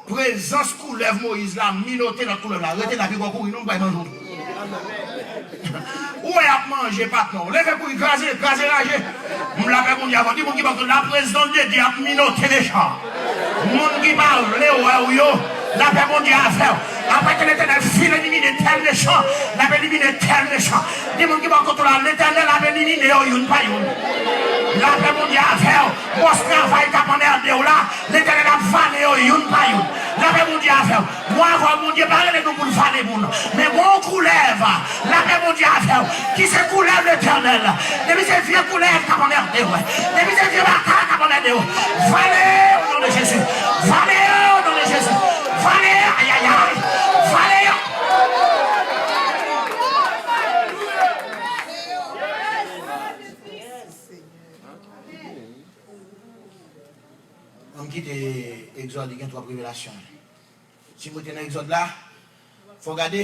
prezans koulèv Moyiz la minote lòt koulèv la. Rete la, pi gwo kouri non, m pral manje w tou. Ou wè y ap manje patnè w. Leve kouri, kraze, kraze raje. M lapè Bondye avè w. Di moun ki bò kote w la, prezans de Dye ap minote mechan. Moun ki pa vle wè w yo, lapè Bondye avè w. Apre ke Letènèl fin elimine tèl mechan, l ap elimine tèl mechan. Di moun ki bò kote w la, Letènèl ap elimine yo youn pa youn. Lapè Bondye avè w. Mòs travay k ap anmède w la, Letènèl ap vale yo youn pa youn. Lapè Bondye avè w. Mwen avè w, Bondye pa rele nou pou n vale moun. Men gon koulèv, lapè Bondye avè w, ki se koulèv Letènèl. Depi se vye koulèv k ap anmède w, depi se vye batay k ap anmède w, vale yo o non de Jezi. Vale yo o non de Jezi. Vale yo, ayayay. Vale yo. Ann kite Egzòd, li gen twòp revelasyon. Si m rete nan Egzòd la, fò w gade,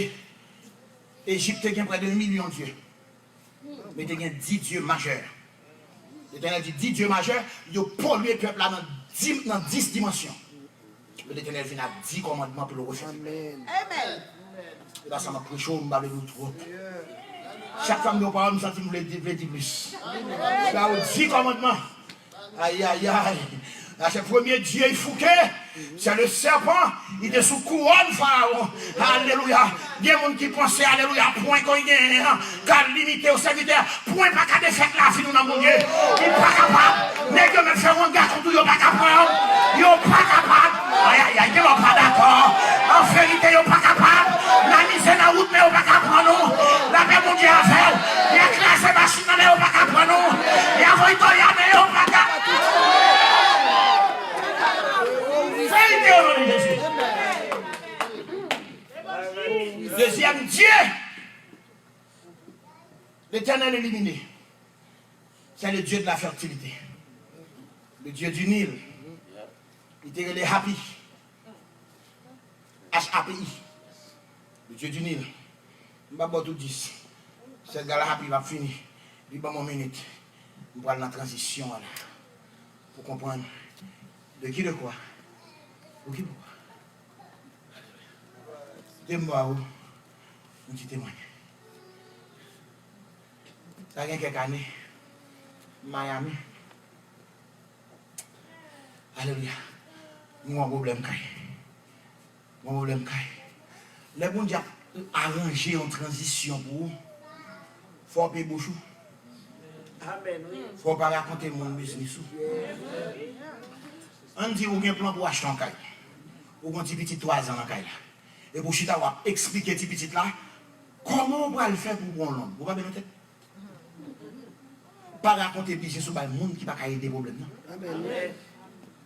Ejip te gen prè de milyon dye. Men te gen dis dye majè. Letènèl di, dis dye majè, yo polye pèp la nan dis, nan dis dimansyon. Letènèl vin ak dis kòmandman pou l refè. Amèn. Se pa sa m ap preche w, m pa vle di w twòp. Chak fwa m gen yon pawòl, m santi m vle di, vle di plis. Ba yo dis kòmandman. Ayayay. Sa se premye dye y fouke. Se le sèpan, li te sou kouwòn Farawon. Alelouya. Gen moun ki panse, alelouya, pwen ke w genyen an ka limite w, sèvitè. Pwen pa ka defèt lavi nou nan Bondye. Li pa kapab. Nèg yo mèt fè wanga kont ou, yo pa ka pran w. Yo pa kapab. Ayayay, gen lè w pa dakò. An verite, yo pa kapab. N a mize nan wout, men yo pa ka pran nou. Lapè Bondye avè w. Y a kraze machin nan, men yo pa ka pran nou. Y a voye toya, men yo pa ka. Verite o non de Jezi. Dezyèm dye Letènèl elimine, c'est le Dieu de la fertilité, le Dieu du Nil. Li te rele Hapi. H A P I. Le Dieu du Nil. M p ap ba w tout dis. Sèl gal Hapi p ap fini. Li ban m yon minit. M pral nan tranzisyon an la. Pou konprann de qui, de quoi, pou ki, pou kwa. Kite m ba ou yon ti temwayaj. Sa gen kèk ane, Miami. Alelouya. M gen yon pwoblèm kay. Yon pwoblèm kay. Lè Bondye ap aranje yon tranzisyon pou ou, fò w peye bouch ou. Amèn, wi. Fò w pa rakonte moun biznis ou. Ann di ou gen plan pou w achte yon kay. Ou gen yon ti pitit twa zan nan kay la. Epi w chita w ap eksplike ti pitit la kòman w pral fè pou w pran yon lòn. Ou pa byen nan tèt? Pa rakonte biznis ou bay moun ki pa ka ede pwoblèm nan. Amèn.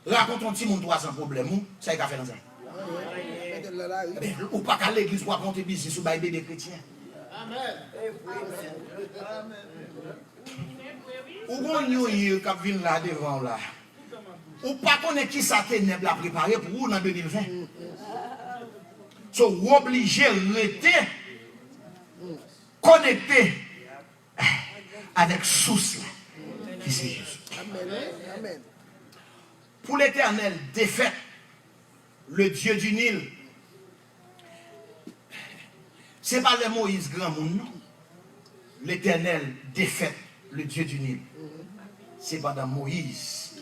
Rakonte yon timoun twa zan pwoblèm ou, sa li ka fè nan sa? Mete l nan lari. Ebyen, ou pa ka legliz pou rakonte biznis ou bay bebe kretyen. Ou gon New Year k ap vin la devan w la. Ou pa konnen kisa tenèb la prepare pou ou nan de mil ven. So, ou oblije rete konekte avèk sous la, ki se Jezi. Amèn, wi. Amèn. Pour l'Éternel, défaite, le Dieu du Nil. Se pa lè Moyiz granmoun, non. L'Éternel, défaite, le Dieu du Nil. Se pandan Moyiz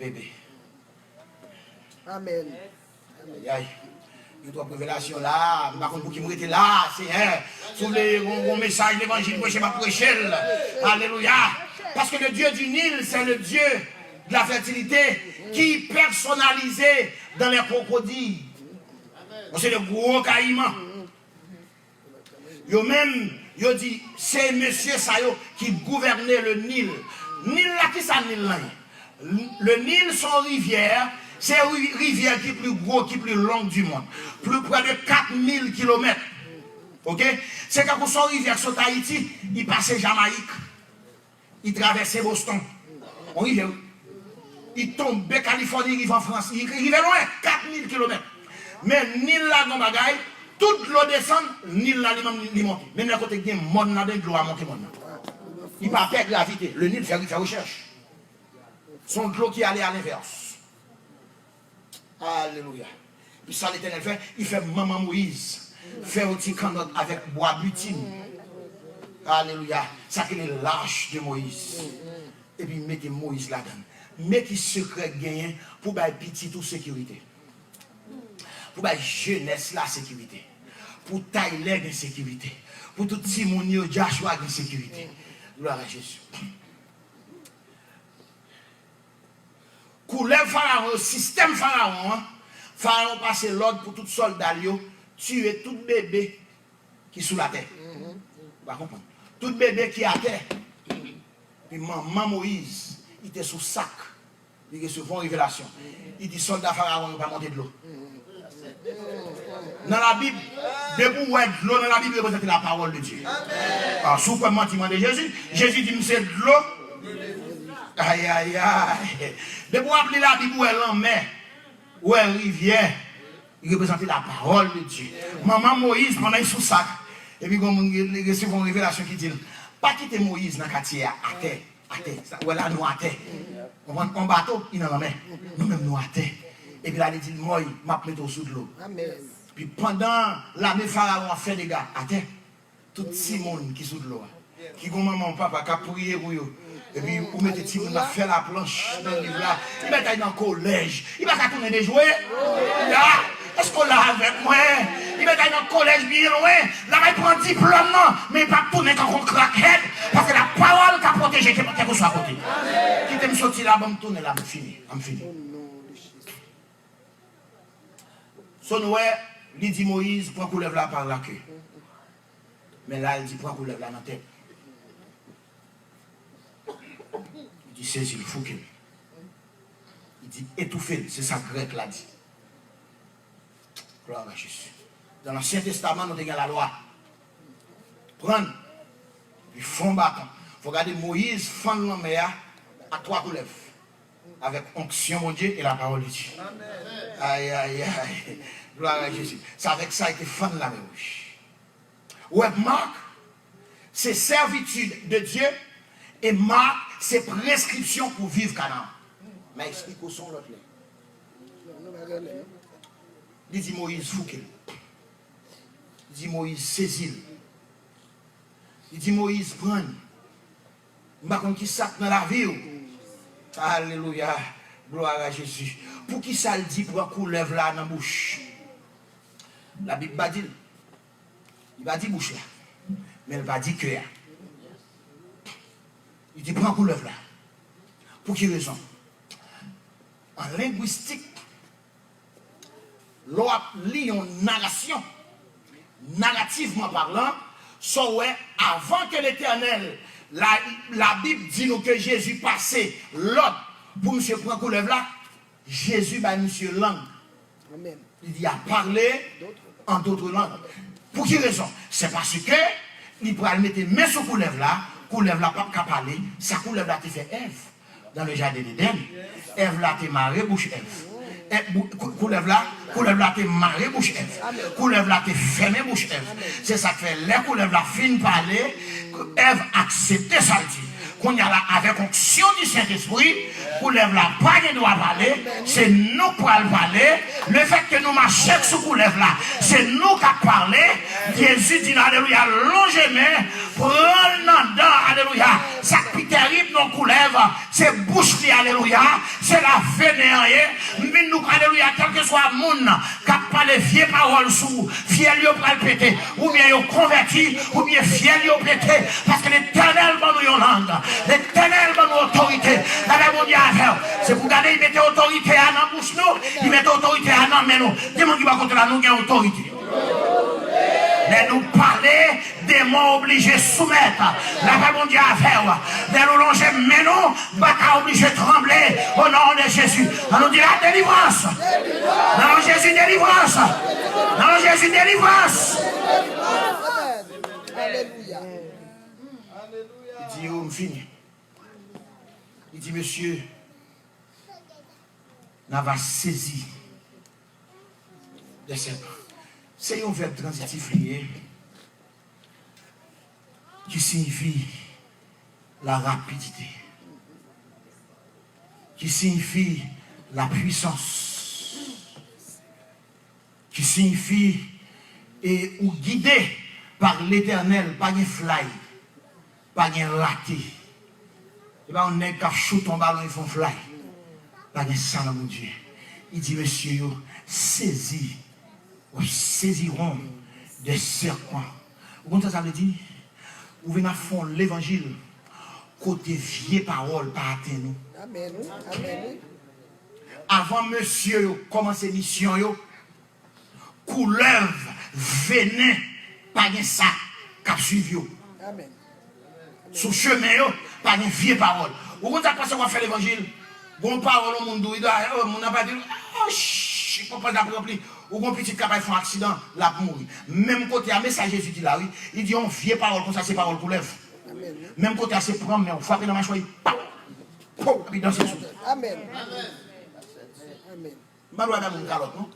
bebe. Amèn. Ayayay. Gen twòp revelasyon la. M pa konn pou ki m rete la, Senyè. Si w vle yon, yon mesaj levanjil preche, m ap preche l. Alelouya. Parce que le Dieu du Nil, c'est le Dieu de la fertilité qui est personnalisé dans les crocodiles. Bon, se de gwo kayiman. Yo menm, yo di, se mesye sa yo ki gouvène le Nil. Nil la, kisa Nil lan ye? Le Nil se yon rivyè, se ri- rivyè ki pli gwo, ki pli long du monde. Plus près de quatre mille kilomètres. Oke? Se tankou se yon rivyè ki sot Ayiti, li pase Jamayik. Li travèse Boston. Yon rivyè, wi. Li tonbe Kalifòni, li rive an Frans. Li rive lwen, kat mil kilomèt. Men Nil la gen yon bagay, tout dlo desann, Nil la li menm li monte. Menm lè kote gen mòn ladan, dlo a monte mòn nan. Li pa pè gravite. Le Nil fè, fè rechèch. Se yon dlo ki ale a lenvès. Alelouya. Epi sa Letènèl fè, li fè manman Moyiz fè yon ti kannòt avèk bwa bitim. Alelouya. Sa ki rele lach de Moyiz. Epi mete Moyiz ladan l. Men ki sekrè k genyen pou bay pitit ou sekirite. Pou bay jenès la sekirite. Pou Tyler gen sekirite. Pou tout timoun yo, Joshua gen sekirite. Glwa a Jezi. Koulèv Farawon yo, sistèm Farawon an, Farawon pase lòd pou tout sòlda l yo tiye tout bebe ki sou latè. Ou pa konprann. Tout bebe ki atè. Epi manman Moyiz, li te sou sak. Li resevwa yon revelasyon. Li di sòlda Farawon yo pa monte dlo. Nan Labib, depi w wè dlo nan Labib, li reprezante la parole de Dieu. Ah, si w kwè m manti, mande Jezi. Jezi di m se dlo. Ayayay. Depi w ap li Labib, ou wè lanmè, ou wè rivyè, li reprezante la parole de Dieu. Manman Moyiz, pandan l sou sak, epi gon moun li resevwa yon revelasyon ki di l, pa kite Moyiz nan katye a atè. Atè. Sa, ou wè la, nou atè. Konprann? On bato, li nan lanmè. Nou menm, nou atè. Epi la, li di l, Mòy, m ap mete w sou dlo. Amèn. Epi pandan lame Farawon ap fè dega atè, tout timoun ki sou dlo a, ki gon manman, yon papa k ap priye pou yo, epi ou mete timoun nan fè laplanch nan liv la, li mèt al nan kolèj, li pa ka tounen dejwe. Ya, èske w la avèk mwen? Li mèt al nan kolèj byen lwen, l ap al pran diplòm nan, men li p ap tounen tankou yon crackhead, paske la pawòl ka pwoteje kèlkeswa kote. Kite m soti la, ban m tounen la, m fini, m fini. So nou wè, li di Moyiz, pran koulèv la par la ke. Men la, li di, pran koulèv la nan tèt. Li di, sezi l, fouke l. Li di, etoufe l, se sa grèk la di. Glwa a Jezi. Dan Lansyen Testaman, nou te gen lalwa. Pran l, li fè yon baton. Fò gade Moyiz fann lanmè a ak twa koulèv. Avec onction, mon Dieu, et la parole de Dieu. Amen. Aïe, aïe, aïe. Gloire à Jésus. C'est avec ça qu'il fann la mer rouge. Ou wè, Marc, c'est servitude de Dieu E Mak se preskripsyon pou viv Kanaan. M a eksplike w sa yon lòt lè. Li di Moyiz fouke l. Li di Moyiz sezi l. Li di Moyiz pran l. M pa konn ki sa k nan lavi w. Alelouya. Gloire à Jésus. Poukisa l di pran koulèv la nan bouch? Labib pa di l. Li pa di bouch la. Men l pa di kè a. Li di pran koulèv la. Pou ki rezon? An lengwistik, lè w ap li yon narasyon, narativman palan, sa w wè, avan ke Letènèl, la, Labib di nou ke Jezi pase lòd pou misye pran koulèv la, Jezi bay misye lang. Li di a pale an dotre lang. Pou ki rezon? Se paske li pral mete men sou koulèv la, koulèv la p ap ka pale, sa koulèv la te fè Èv dans le jardin d'Éden. Èv la te mare bouch Èv. Èv, bou-, kou-, koulèv la, koulèv la te mare bouch Èv. Koulèv la te fèmen bouch Èv. Se sa k fè lè koulèv la fin pale, Èv aksepte sa l di. Kounye a la, avèk onksyon di Sentespri, koulèv la pa gen dwa pale, se nou k pral pale. Lefètke nou mache sou koulèv la, se nou k ap pale. Jezi di nou, alelouya, lonje men, pran l nan dan, alelouya. Sa k pi tèrib nan koulèv, se bouch li, alelouya, se la vennen an ye. M vin nou, alelouya, kèlkeswa moun k ap pale vye pawòl sou ou, fyèl yo pral pete, oubyen yo konvèti, oubyen fyèl yo pete, paske Letènèl ban nou yon lang, Letènèl ban nou otorite. Lapè Bondye avè w. Se pou gade, li mete otorite a nan bouch nou, li mete otorite a nan men nou. Di moun ki bò kote la, nou gen otorite. Lè nou pale, demon oblije soumèt. Lapè Bondye avè w. Lè nou lonje men nou, baka oblije tranble. O non de Jezi. Ann nou di la delivrans. Nan non Jezi, delivrans. Nan non Jezi, delivrans. Alelouya. Li di yo, m fini. Li di, mesye, n a va sezi de sèpan. Se yon vèb tranzitif li ye, ki siyifi la rapidite, ki siyifi la pwisans, ki siyifi, e, ou gide pa Letènèl, pa gen flay. Pa gen rate. Se pa yon nèg k ap choute yon balon, e fè yon flay. Pa gen sa nan Bondye. Li di mesye yo, sezi, w ap sezi won de sèpan. Ou konn sa sa vle di? Ou vin ap fè yon levanjil kote vye pawòl pa atenn ou. Amèn, wi. Amèn, wi. Avan mesye yo kòmanse misyon yo, koulèv, vennen, pa gen sa k ap swiv yo. Sou chemen yo, pa gen vye pawòl. Ou konn sa k pase w ap fè levanjil? Gon pawòl yon moun di w, li di, "Ah, oh, moun nan pa di, oh, shh, konprann l ap ranpli." Ou gon pitit k ap al fè yon aksidan, l ap mouri. Menm kote a, men sa Jezi di la, wi. Li di, yon vye pawòl konsa, se pawòl koulèv. Menm kote a, se pran men w, frape nan machwa, li, pap, pow, epi danse sou. Amèn. Amèn. M pa dwe bay moun kalòt, non.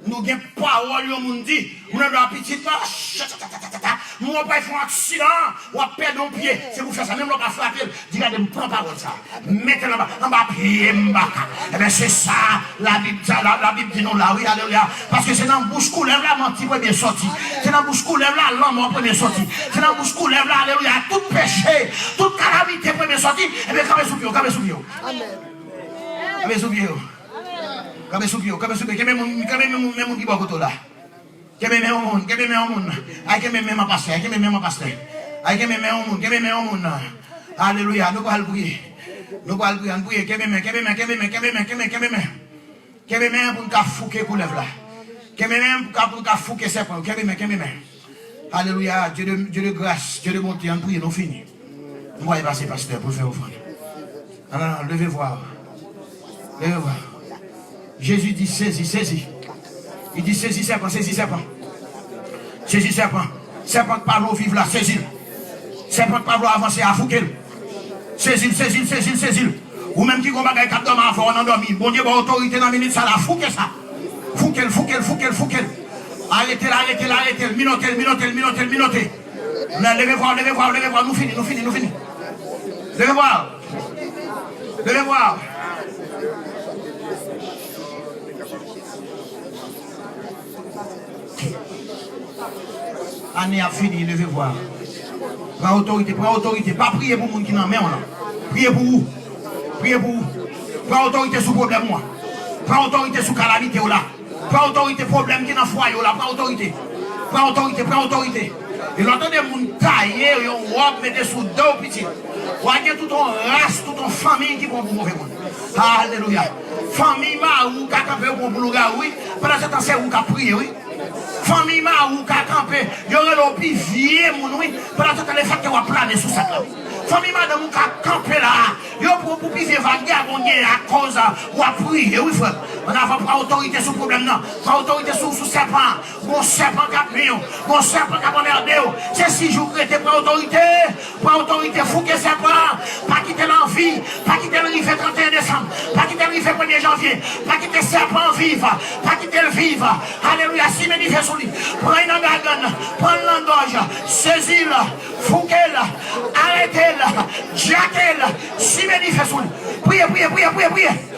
Nou gen pawòl yon moun di, moun nan dwa pitit la, cha, cha, cha, cha, cha, cha, moun w ap fè yon aksidan, w ap pèdi yon pye, se pou fè sa, menm lè w pa frape l, di, "Gade, m pran pawòl sa, mete l anba, anba pye m baka." Ebyen, se sa Labib, sa la, Labib di nou la, wi, alelouya. Paske se nan bouch koulèv la manti premye sòti. Se nan bouch koulèv la lanmò premye sòti. Se nan bouch koulèv la, alelouya, tout peche, tout kalamite premye sòti. Ebyen, kanpe sou pye w, kanpe sou pye w. Amèn. Kanpe sou pye w. Kanpe sou pye w, kanpe sou pye w. Kenbe moun, kenbe men moun, men moun ki bò kote w la. Kenbe men yon moun, kenbe men yon moun. Ay, kenbe men man pastè, ay, kenbe men man pastè. Ay, kenbe men yon moun, kenbe men yon moun. Alelouya, nou pral priye. Nou pral priye, ann priye. Kenbe men, kenbe men, kenbe men, kenbe men, kenbe, kenbe men. Kenbe men pou n ka fouke koulèv la. Kenbe men pou n ka, pou n ka fouke sèpan. Kenbe men, kenbe men. Alelouya, Dye de, Dye de gras, Dye de bonte, ann priye, nou fini. Nou pral pase pastè pou l fè ofrann. Non, non, non, leve vwa w. Leve vwa w. Jezi di, sezi, sezi. Li di, sezi sèpan, sezi sèpan. Sezi sèpan. Sèpan k pa vle w viv la, sezi l. Sèpan k pa vle w avanse a, fouke l. Sezi l, sezi l, sezi l, sezi l. Ou menm ki gon bagay k ap dòmi avè w nan dòmi, Bondye ba w otorite nan minit sa la, fouke sa. Fouke l, fouke l, fouke l, fouke l. Arete l, arete l, arete l. Minote l, minote l, minote l, minote. Nan, leve vwa w, leve vwa w, leve vwa w. Nou fini, nou fini, nou fini. Leve vwa w. Leve vwa w. Ane ap fini, leve vwa. Pran otorite, pran otorite. Pa priye pou moun ki nan men w lan. Priye pou ou. Priye pou ou. Pran otorite sou pwoblèm ou an. Pran otorite sou kalamite w la. Pran otorite pwoblèm ki nan fwaye w la. Pran otorite. Pran otorite, pran otorite. E lè w tande moun taye yon wòb mete sou do w pitit. W a gen tout yon ras, tout yon fanmiy ki pran w pou move moun. Alelouya. Fanmiy mari w ka kanpe yo pran w pou lougawou, wi. Pandan se tan, se ou k ap priye, wi. Fanmiy mari w ka kanpe, yo rele w pi vye moun, wi. Pandan se tan, lefètke w ap plane sou sèt la, wi. Fanmiy madanm ou ka kanpe la, yo pran w pou pi vye vagyabon gen akoz w ap priye, wi, frè m. Annavan, pran otorite sou pwoblèm nan. Pran otorite sou, sou sèpan an. Gon sèpan k ap nwi w. Gon sèpan k ap anmède w. Se sis jou k rete, pran otorite. Pran otorite, fouke sèpan an. Pa kite l an vi. Pa kite l rive trannteyen desanm. Pa kite l rive premye janvye. Pa kite sèpan an viv. Pa kite l viv. Alelouya. Simen dife sou li. Pran l nan gagann. Pran l nan gòj. Sezi l. Fouke l. Arete l. Djake l. Simen dife sou li. Priye, priye, priye, priye, priye.